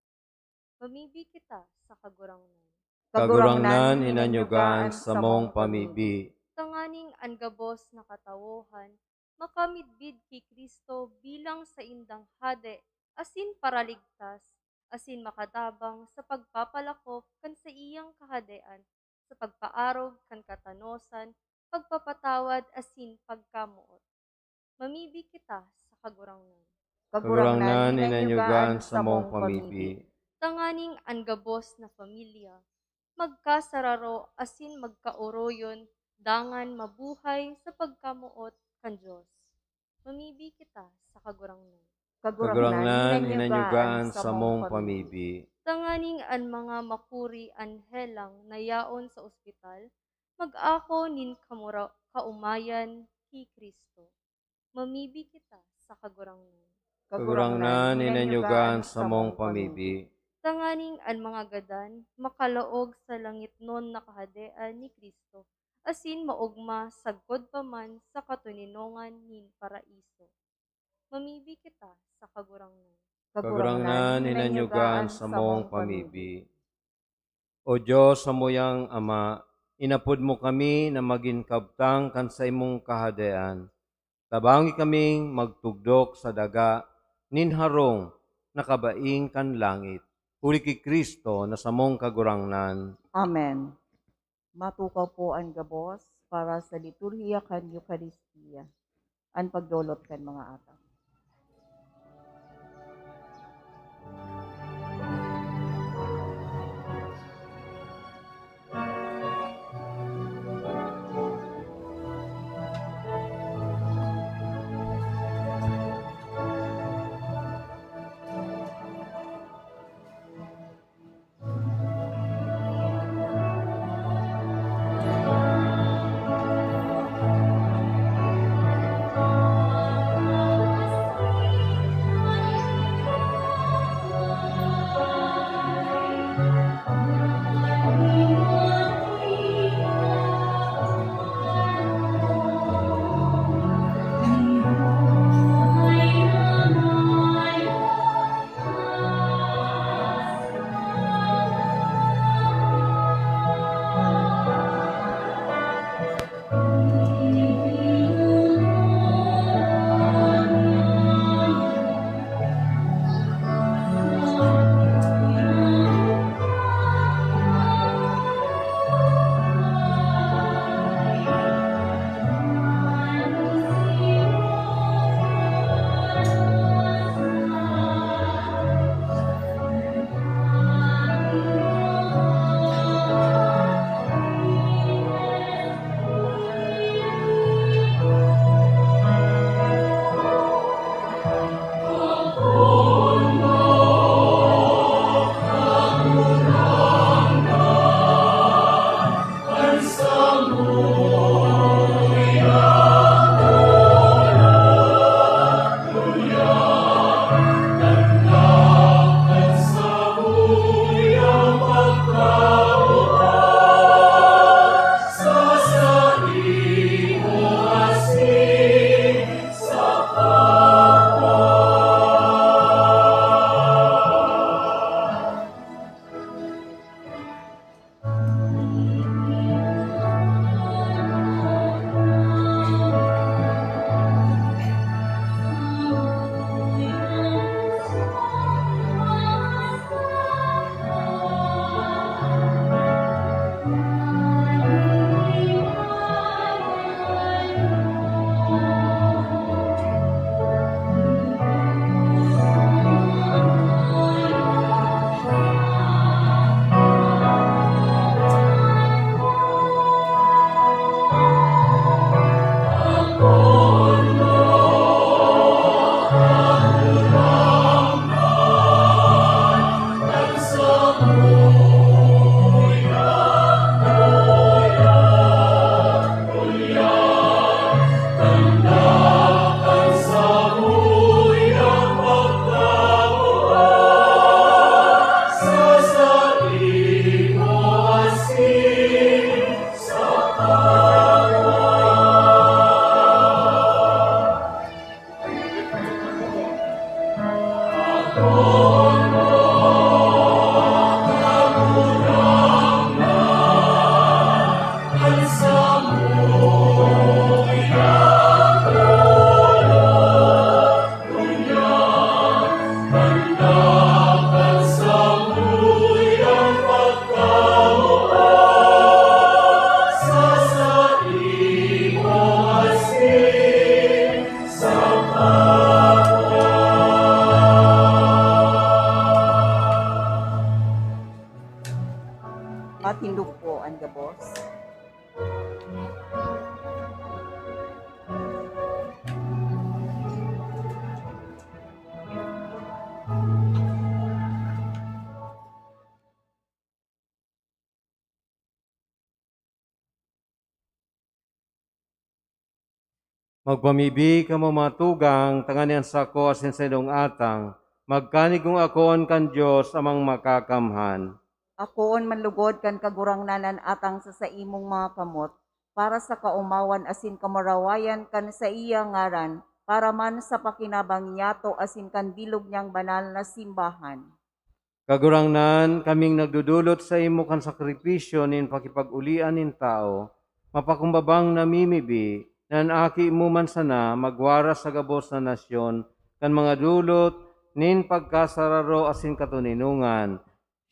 Mamibi kita sa Kagurangnan. Kagurangnan, hinanyuga an samong pamibi. Tanganing an gabos na katawohan makamidbid ki Cristo bilang saindang Hade asin Paraligtas, asin makatabang sa pagpapalakop kan saiyang Kahadean sa pagpaarog kan katanosan, pagpapatawad asin pagkamoot. Mamibi kita sa Kagurangnan. Kagurangnan, hinanyuga an samong pamibi. Tanganing an gabos na pamilya magkasararo asin magkaoroyon dangan mabuhay sa pagkamoot kan Dios. Mamibi kita sa Kagurangnan. Kagurangnan, hinanyuga an samong pamibi. Tanganing an mga makuri an helang na yaon sa ospital mag-ako nin kamura-, kaomayan ki Cristo. Mamibi kita sa Kagurangnan. Kagurangnan, hinanyuga an samong pamibi. tanganing an mga gadan makalaog sa langitnon na Kahadean ni Cristo, asin maogma sagkod pa man sa katoninongan nin Paraiso. Mamibi kita sa Kagurangnan. Kagurangnan, hinanyuga an samong pamibi. O Dios, samuyang Ama, inapod mo kami na magin kabtang kan saimong Kahadean. Tabangi kaming magtugdok sa daga nin harong na kabaing kan langit, huli ki Cristo na samong Kagurangnan. Amen. Matukaw po an gabos para sa liturhiya kan Eukaristia, an pagdolot kan mga atang. Matindog po an gabos. Magpamibi kamo, mga tugang, tanganing an sako asin saindong atang Magkanigong akoon kan Dios Amang Makakamhan. Akoon man lugod kan Kagurangnan an atang sa saimong mga kamot, para sa kaomawan asin kamurawayan kan saiya ngaran, para man sa pakinabang niyato asin kan bilog niyang banal na simbahan. Kagurangnan, kaming nagdudulot saimo kan sakripisyo nin pakipag-olian nin tawo, mapakumbabang namimibi na an Aki mo man sana magwaras sa gabos na nasyon kan mga dulot nin pagkasararo asin katoninongan.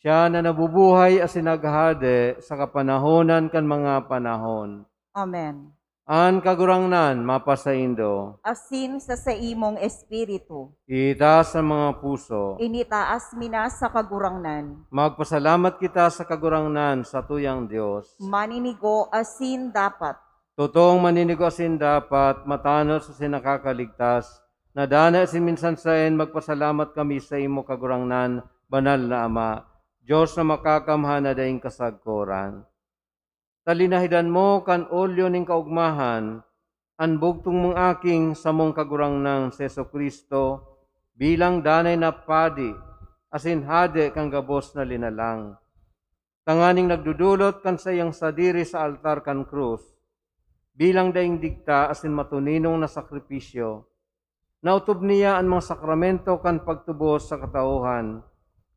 Siya na nabubuhay asin naghahade sa kapanahonan kan mga panahon. Amen. An Kagurangnan mapasaindo. Asin sa saimong espiritu. Itaas an mga puso. Initaas mi na sa Kagurangnan. Magpasalamat kita sa Kagurangnan, satuyang Dios. Maninigo asin dapat. Totoong maninigo asin dapat, matanos asin nakakaligtas, na danay asin minsan saen magpasalamat kami saimo, Kagurangnan, banal na Ama, Dios na makakamhan na daing kasagkoran. Ta linahidan mo kan olyo nin kaogmahan an bugtong mong Aking samong Kagurangnan si Jesu-Cristo bilang danay na padi asin hade kan gabos na linalang, tanganing nagdudulot kan saiyang sadiri sa altar kan krus bilang daing digta asin matoninong na sakripisyo. Naotob niya an mga sakramento kan pagtubos sa katauhan,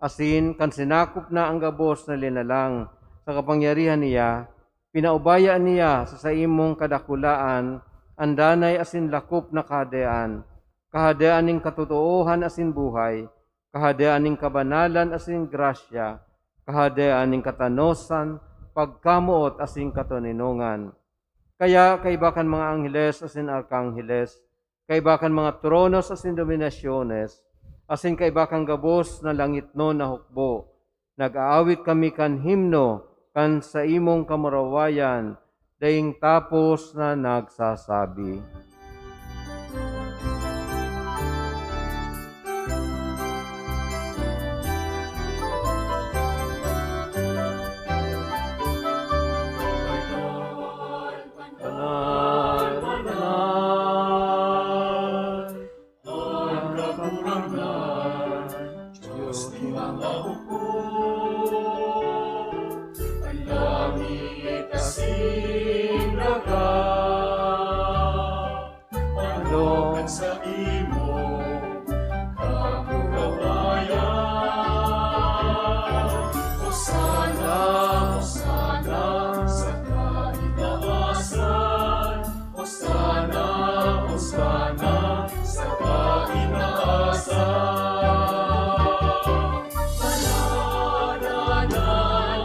asin kan sinakop na an gabos na linalang sa kapangyarihan niya, pinaubaya niya sa saimong kadakulaan an danay asin lakop na Kahadean, Kahadean nin katotoohan asin buhay, Kahadean nin kabanalan asin grasya, Kahadean nin katanosan, pagkamoot asin katoninongan. Kaya kaiba kan mga angheles asin arkangheles, kaiba kan mga tronos asin dominasyones, asin kaiba kan gabos na langitnon na hukbo, nag-aawit kami kan himno kan saimong kamurawayan, daing tapos na nagsasabi, Banal, banal, an Kagurangnan, Dios nin mga hukbo. An langit asin daga manongod sa imo kamurawayan. Hosana, Hosana sa kaitaasan. Hosana, Hosana sa kaitaasan. Banal na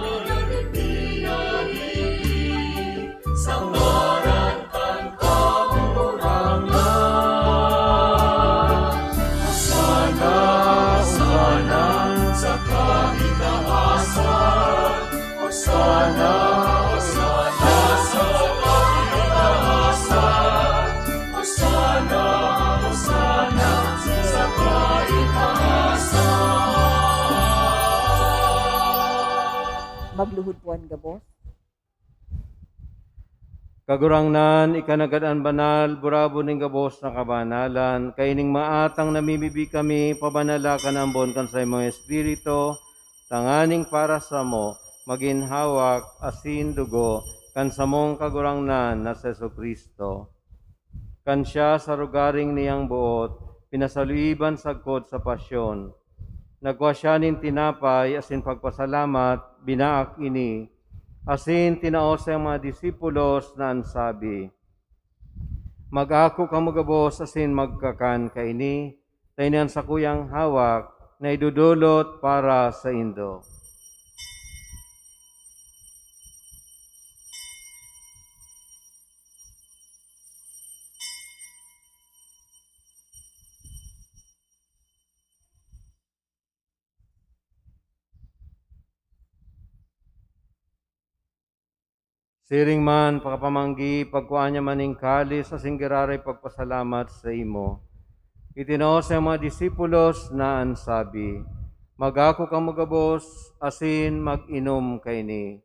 pinagpinagi sa ngaran kan Kagurangnan. Hosana, Hosana sa kaitaasan. Hosana, Hosana sa kaitaasan. Hosana, Hosana sa kaitaasan. Magluhod po an gabos. Kagurangnan, ika nanggad an banal, burabod nin gabos na kabanalan. Kaining maatang namimibi kami, pabanala kan ambon kan saimong Espiritu, tanganing para samo magin hawak asin dugo kan samong Kagurangnan na si Jesu-Cristo. Kan siya sa rogaring niyang boot, pinasaluiban sagkod sa pasyon, nagkua siya nin tinapay asin pagpasalamat, binaak ini, asin tinao sa mga disipulos na an sabi, "Mag-ako kamo gabos asin magkakan kaini, ta ini an sakuyang hawak na idodolot para saindo." Siring man, pakapamanggi, pagkua niya man nin kalis asin giraray pagpasalamat saimo. Itinao sa mga disipulos na an sabi, "Mag-ako kamo gabos asin mag-inom kaini.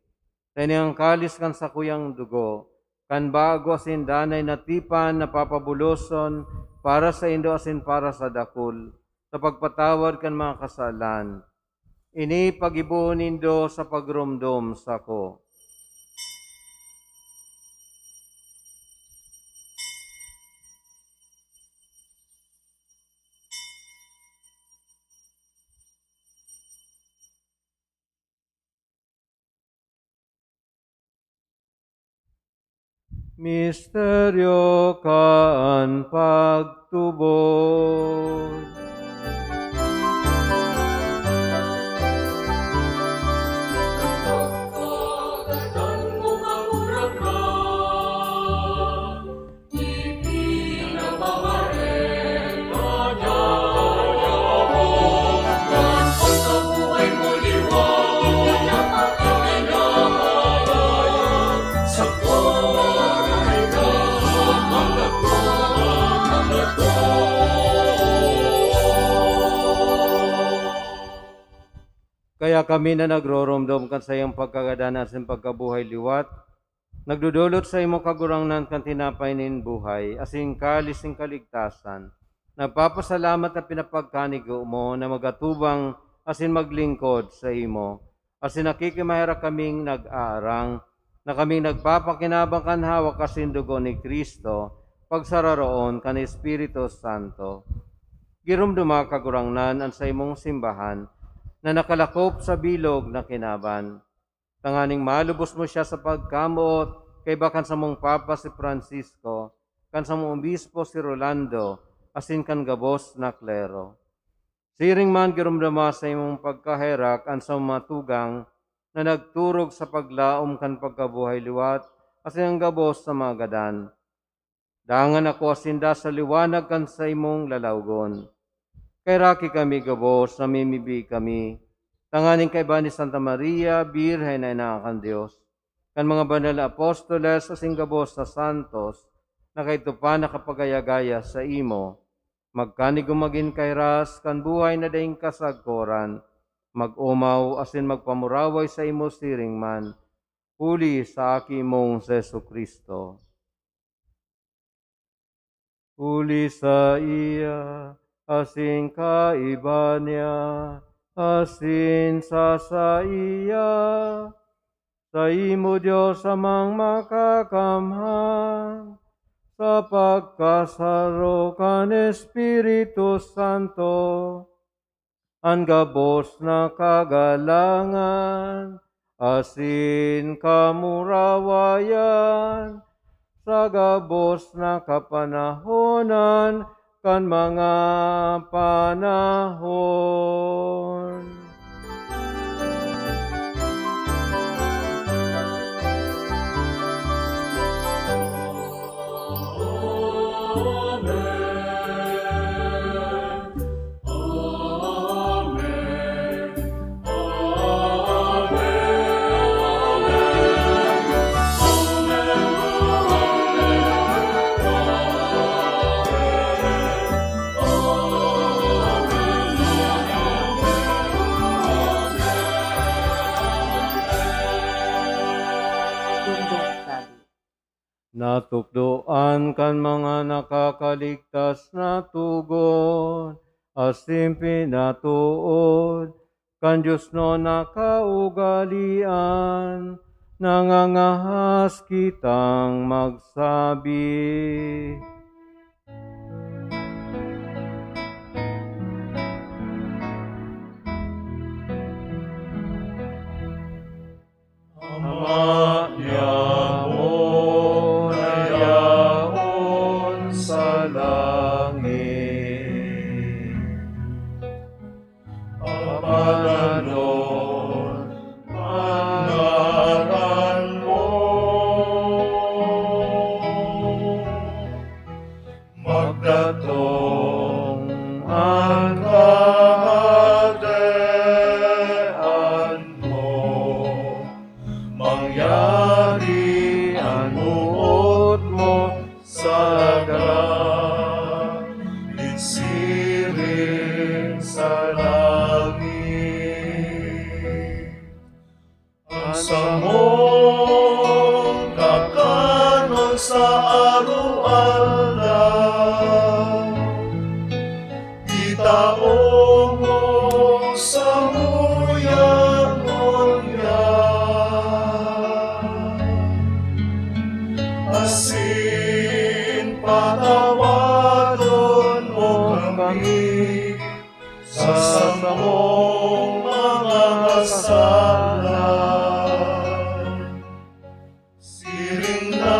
Ta ini an kalis kan sakuyang dugo, kan bago asin danay na tipan na papabuloson para saindo asin para sa dakul, sa pagpatawad kan mga kasalan. Ini paggibohon nindo sa pagromdom sako. Misteryo kan pagtubod. Kaya kami na nagroromdom kan saiyang pagkagadan asin pagkabuhay liwat, nagdodolot saimo, Kagurangnan, kan tinapay nin buhay, asin kalis nin kaligtasan. Nagpapasalamat na pinapagkanigo mo na magatubang asin maglingkod saimo, asin nakikimaherak kaming nag-aarang na kaming nagpapakinabang kan hawak asin dugo ni Cristo, pagsararoon kan Espiritu Santo. Giromdoma, Kagurangnan, an saimong simbahan na nakalakop sa bilog na kinaban, tanganing malubos mo siya sa pagkamoot kaiba kan samong Papa si Francisco, kan samong Obispo si Rolando, asin kan gabos na klero. Siring man, giromdoma sa imong pagkaherak an sa mga tugang na nagturog sa paglaom kan pagkabuhay liwat asin an gabos sa mga gadan. Dangan akoa sinda sa liwanag kan saimong lalawgon. Kaheraki kami gabos, namimibi kami, tanganing kaiba ni Santa Maria, Birhen na ina kan Dios, kan mga banal na apostoles asin gabos na santos na kaidto pa nakapagaya-gaya saimo, magkanigo magin kahiras kan buhay na daing kasagkoran, mag-omaw asin magpamuraway saimo siring man, huli sa Aki mong si Jesu-Cristo. Huli saiya, asin kaiba niya, asin sa saiya, saimo, Dios Amang Makakamhan, sa pagkasaro kan Espiritu Santo, an gabos na kagalangan asin kamurawayan sa gabos na kapanahonan kan mga panahon. Tundog tabi. Natukdoan kan mga nakakaligtas na tugon, asin pinatuod kan diosnon na kaugalian, nangangahas kitang magsabi. Ama niamo na yaon sa langit, papadanon an ngaran mo. Magdatong an Kahadean mo, mangyari an boot mo sa daga, siring sa langit. An samong kakanon sa araw-araw, itao Patawadon mo kami sa samong mga kasalanan, siring na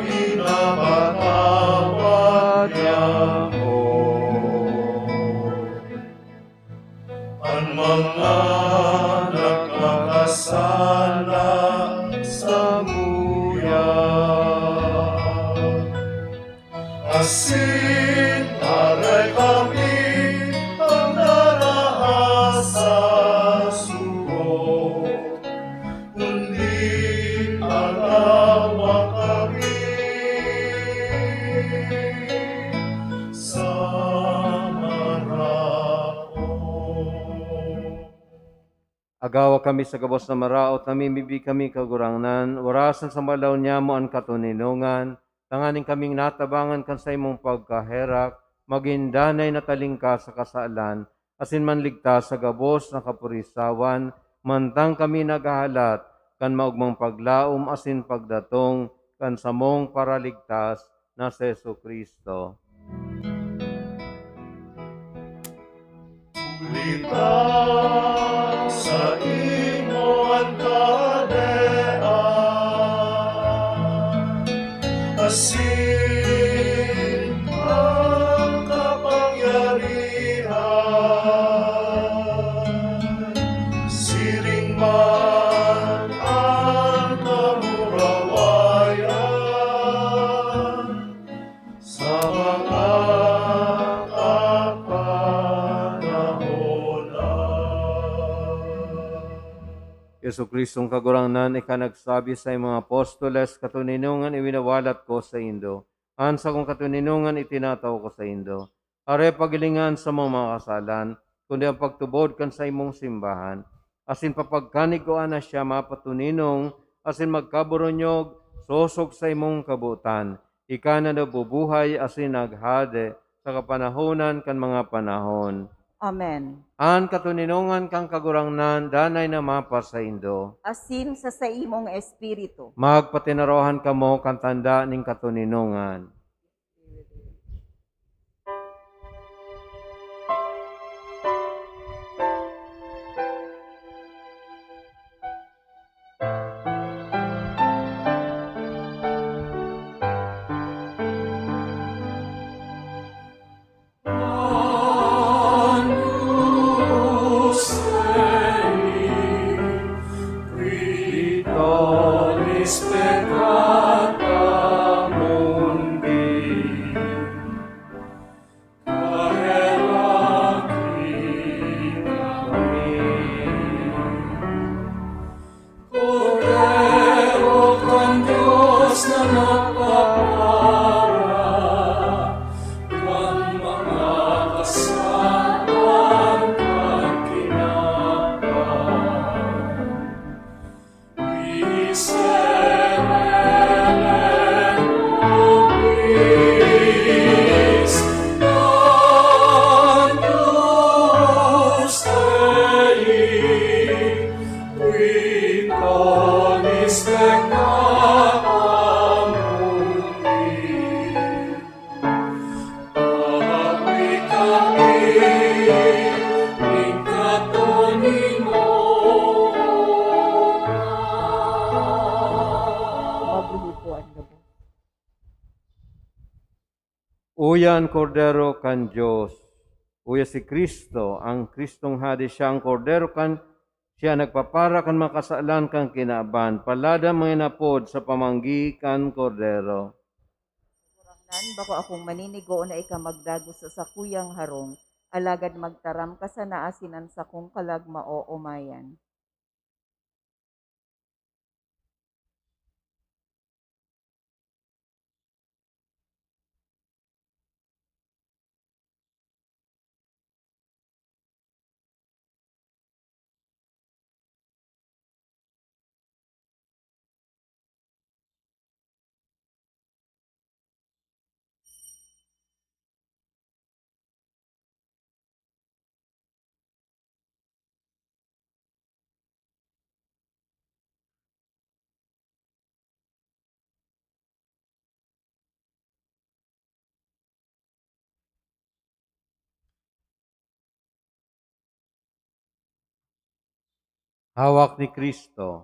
pinapatawad niamo an mga nagkakasala samuya. Asin aray kami pagdaraha sa suko, kundi alawa kami sa maraot. Agawa kami sa gabos na maraot, namimibi kami, Kagurangnan, warasan sa malaw niamo an katoninongan, tanganing kaming natabangan kan saimong pagkaherak, magin danay na talingkas sa kasalan, asin manligtas sa gabos na kapurisawan, mantang kami naghahalat kan maogmang paglaom asin pagdatong kan samong Paraligtas na si Jesu-Cristo. Huli ta saimo an kahadean, asin an kapangyarihan, siring man an kamurawayan sa mga kapanahonan. Jesu-Cristong Kagurangnan, ika nagsabi sa imong apostoles, "Katoninongan iwinawalat ko saindo, an sakong katoninongan itinatao ko saindo." Aray pagilingan sa mga makasalan, kundi an pagtubod kan saimong simbahan, asin papagkanigkoan na siya mapatoninong asin magkaboronyog sosog sa imong kabotan. Ika na nabubuhay asin naghade sa kapanahonan kan mga panahon. Amen. An katoninongan kan Kagurangnan danay na mapasaindo. Asin sa saimong espiritu. Magpatinarohan kamo kan tanda nin katoninongan. Kordero kan Dios na nagpapara kan mga kasalan kan kinaban. Miserere nobis, Dominus Dei, qui tollis peccata mundi. Tahawi kami nin katoninongan. Mabuhay po ang gabos. Uya an Kordero kan Dios. Uya si Cristo, an Cristong Hade, siya an Kordero kan, siya nagpapara kan mga kasalan kan kinaban. Palad an mga inapod sa pamanggi kan Kordero. Kagurangnan, bako akong maninigo na ika magdagos sa sakuyang harong, alagad magtaram ka sana asin an sakong kalag maoomayan. Hawak ni Kristo.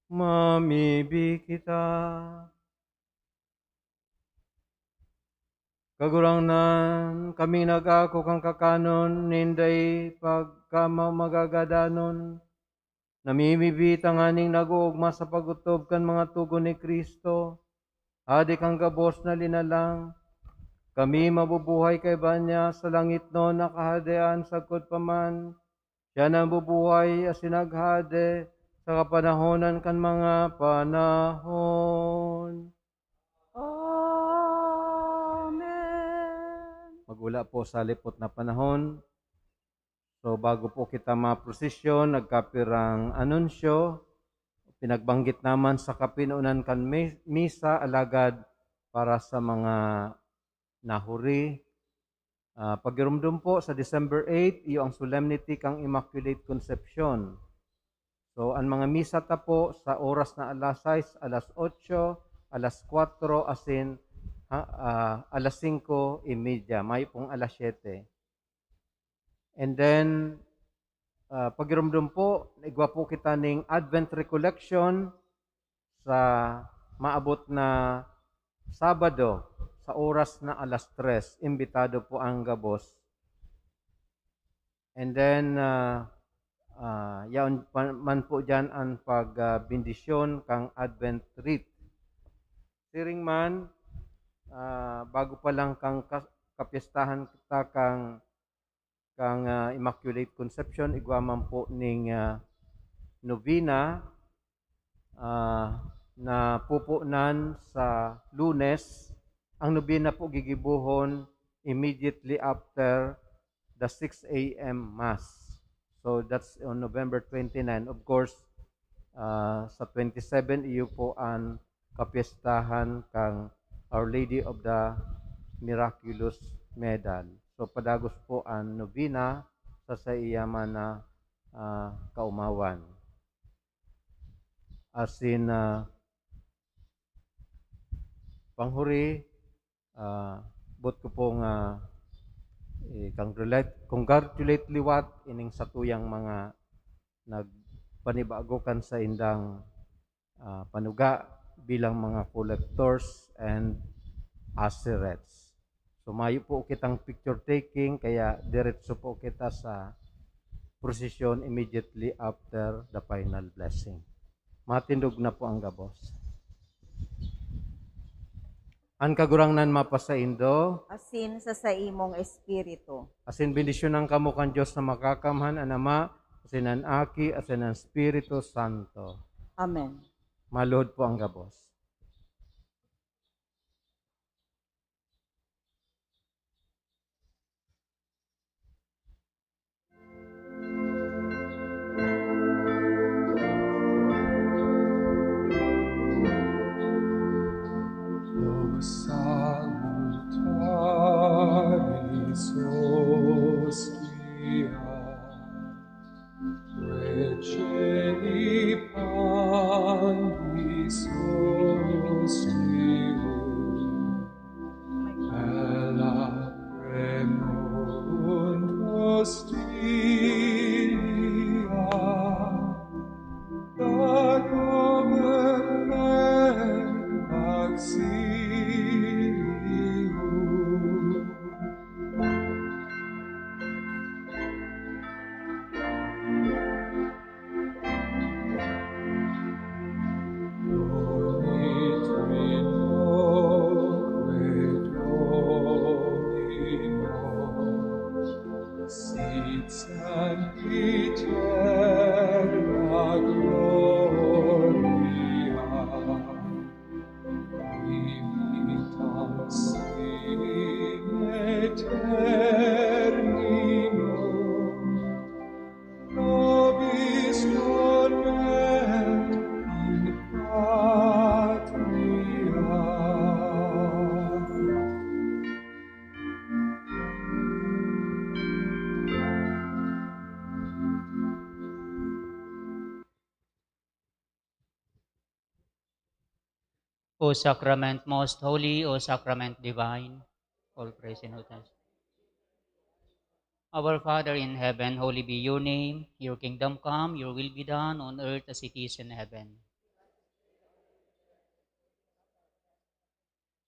Mamibi kita. Kagurangnan, kami nag-ako kan kakanon nin dai pagkamamagagadanon. Namimibi tanganing nag-oogma sa pag-otob kan mga togon ni Cristo, Hade kan gabos na linalang. Kami mabubuhay kaiba niya sa langitnon na Kahadean sagkod pa man. Siya na bubuhay asin naghade sa kapanahonan kan mga panahon. Amen. Magula po sa lipot na panahon. So, bago po kita maprosesyon, nagkapirang anunsyo. Pinagbanggit naman sa kapinonan kan mi-, misa, alagad para sa mga nahuri, ah, pagirumdom po, sa December eight, iyo ang solemnity kan Immaculate Conception. So, an mga misa ta po sa oras na alas sais, alas otso, alas kwatro, asin, ha, ah, alas singko y media. Mayo pong alas siyete. And then, ah, pagirumdom po, igwa po kita ning Advent Recollection sa maabot na Sabado, sa oras na alas tres. Imbitado po ang gabos. And then, ah, ah, yaon pa man po diyan an pag, ah, bendisyon kan Advent wreath. Siring man, ah, bago pa lang kan ka-, kapyestahan kita kan, kan, ah, Immaculate Conception, igwa man po ning, ah, nobena, ah, na pupunan sa Lunes. Ang nobena po gigibohon immediately after the six a m Mass. So, that's on November twenty-nine. Of course, ah, sa twenty-seven, iyo po an kapyestahan kan Our Lady of the Miraculous Medal. So, padagos po an nobena sa saiya man na, ah, kaomawan. Asin, ah, panghuri, ah, boot ko pong, ah, i-congratulate, congratulate liwat ining satuyang mga nagpanibago kan saindang, ah, panuga bilang mga collectors and usherets. So, mayo po kitang picture taking, kaya diretso po kita sa prosesyon immediately after the final blessing. Matindog na po ang gabos. An Kagurangnan mapasaindo. Asin sa saimong espiritu. Asin bendisyonan kamo kan Dios na Makakamhan, an Ama, asin an Aki, asin an Espiritu Santo. Amen. Maluhod po ang gabos. Salutaris hostia, receni panis ostium, et lacrimunt hostiae, Lacrymae auxilium. Donitroque Domino, sit sanctificetur gloria, imitam sine terminum nobis torment in patria. O Sacrament most holy, O Sacrament divine, all present with us. Our Father in heaven, holy be your name. Your kingdom come, your will be done on earth as it is in heaven.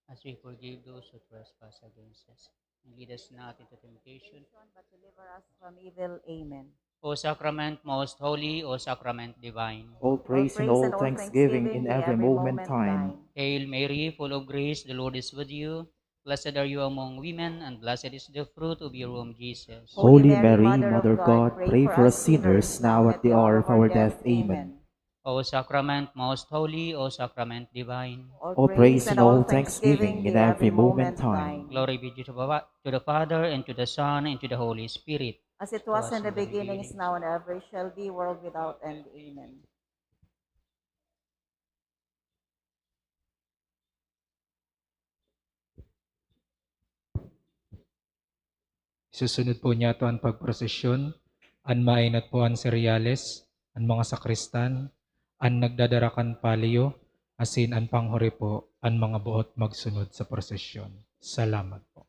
As we forgive those who trespass against us. And lead us not into temptation. But deliver us from evil. Amen. O Sacrament most holy, O Sacrament divine. All praise and all thanksgiving in every moment time. Hail Mary, full of grace, the Lord is with you. Blessed are you among women, and blessed is the fruit of your womb, Jesus. Holy Mary, Mother of God, pray for us sinners now at the hour of our death. Amen. O Sacrament most holy, O Sacrament divine. All praise and all thanksgiving in every moment time. Glory be to the Fa-, to the Father, and to the Son, and to the Holy Spirit. As it was in the beginning, is now, and ever shall be, world without end. Amen. Isusunod po niyato an pagprosesyon, an maenot po an seryales, an mga sakristan, an nagdadara kan palio, asin an panghuri po, an mga buot magsunod sa prosesyon. Salamat po.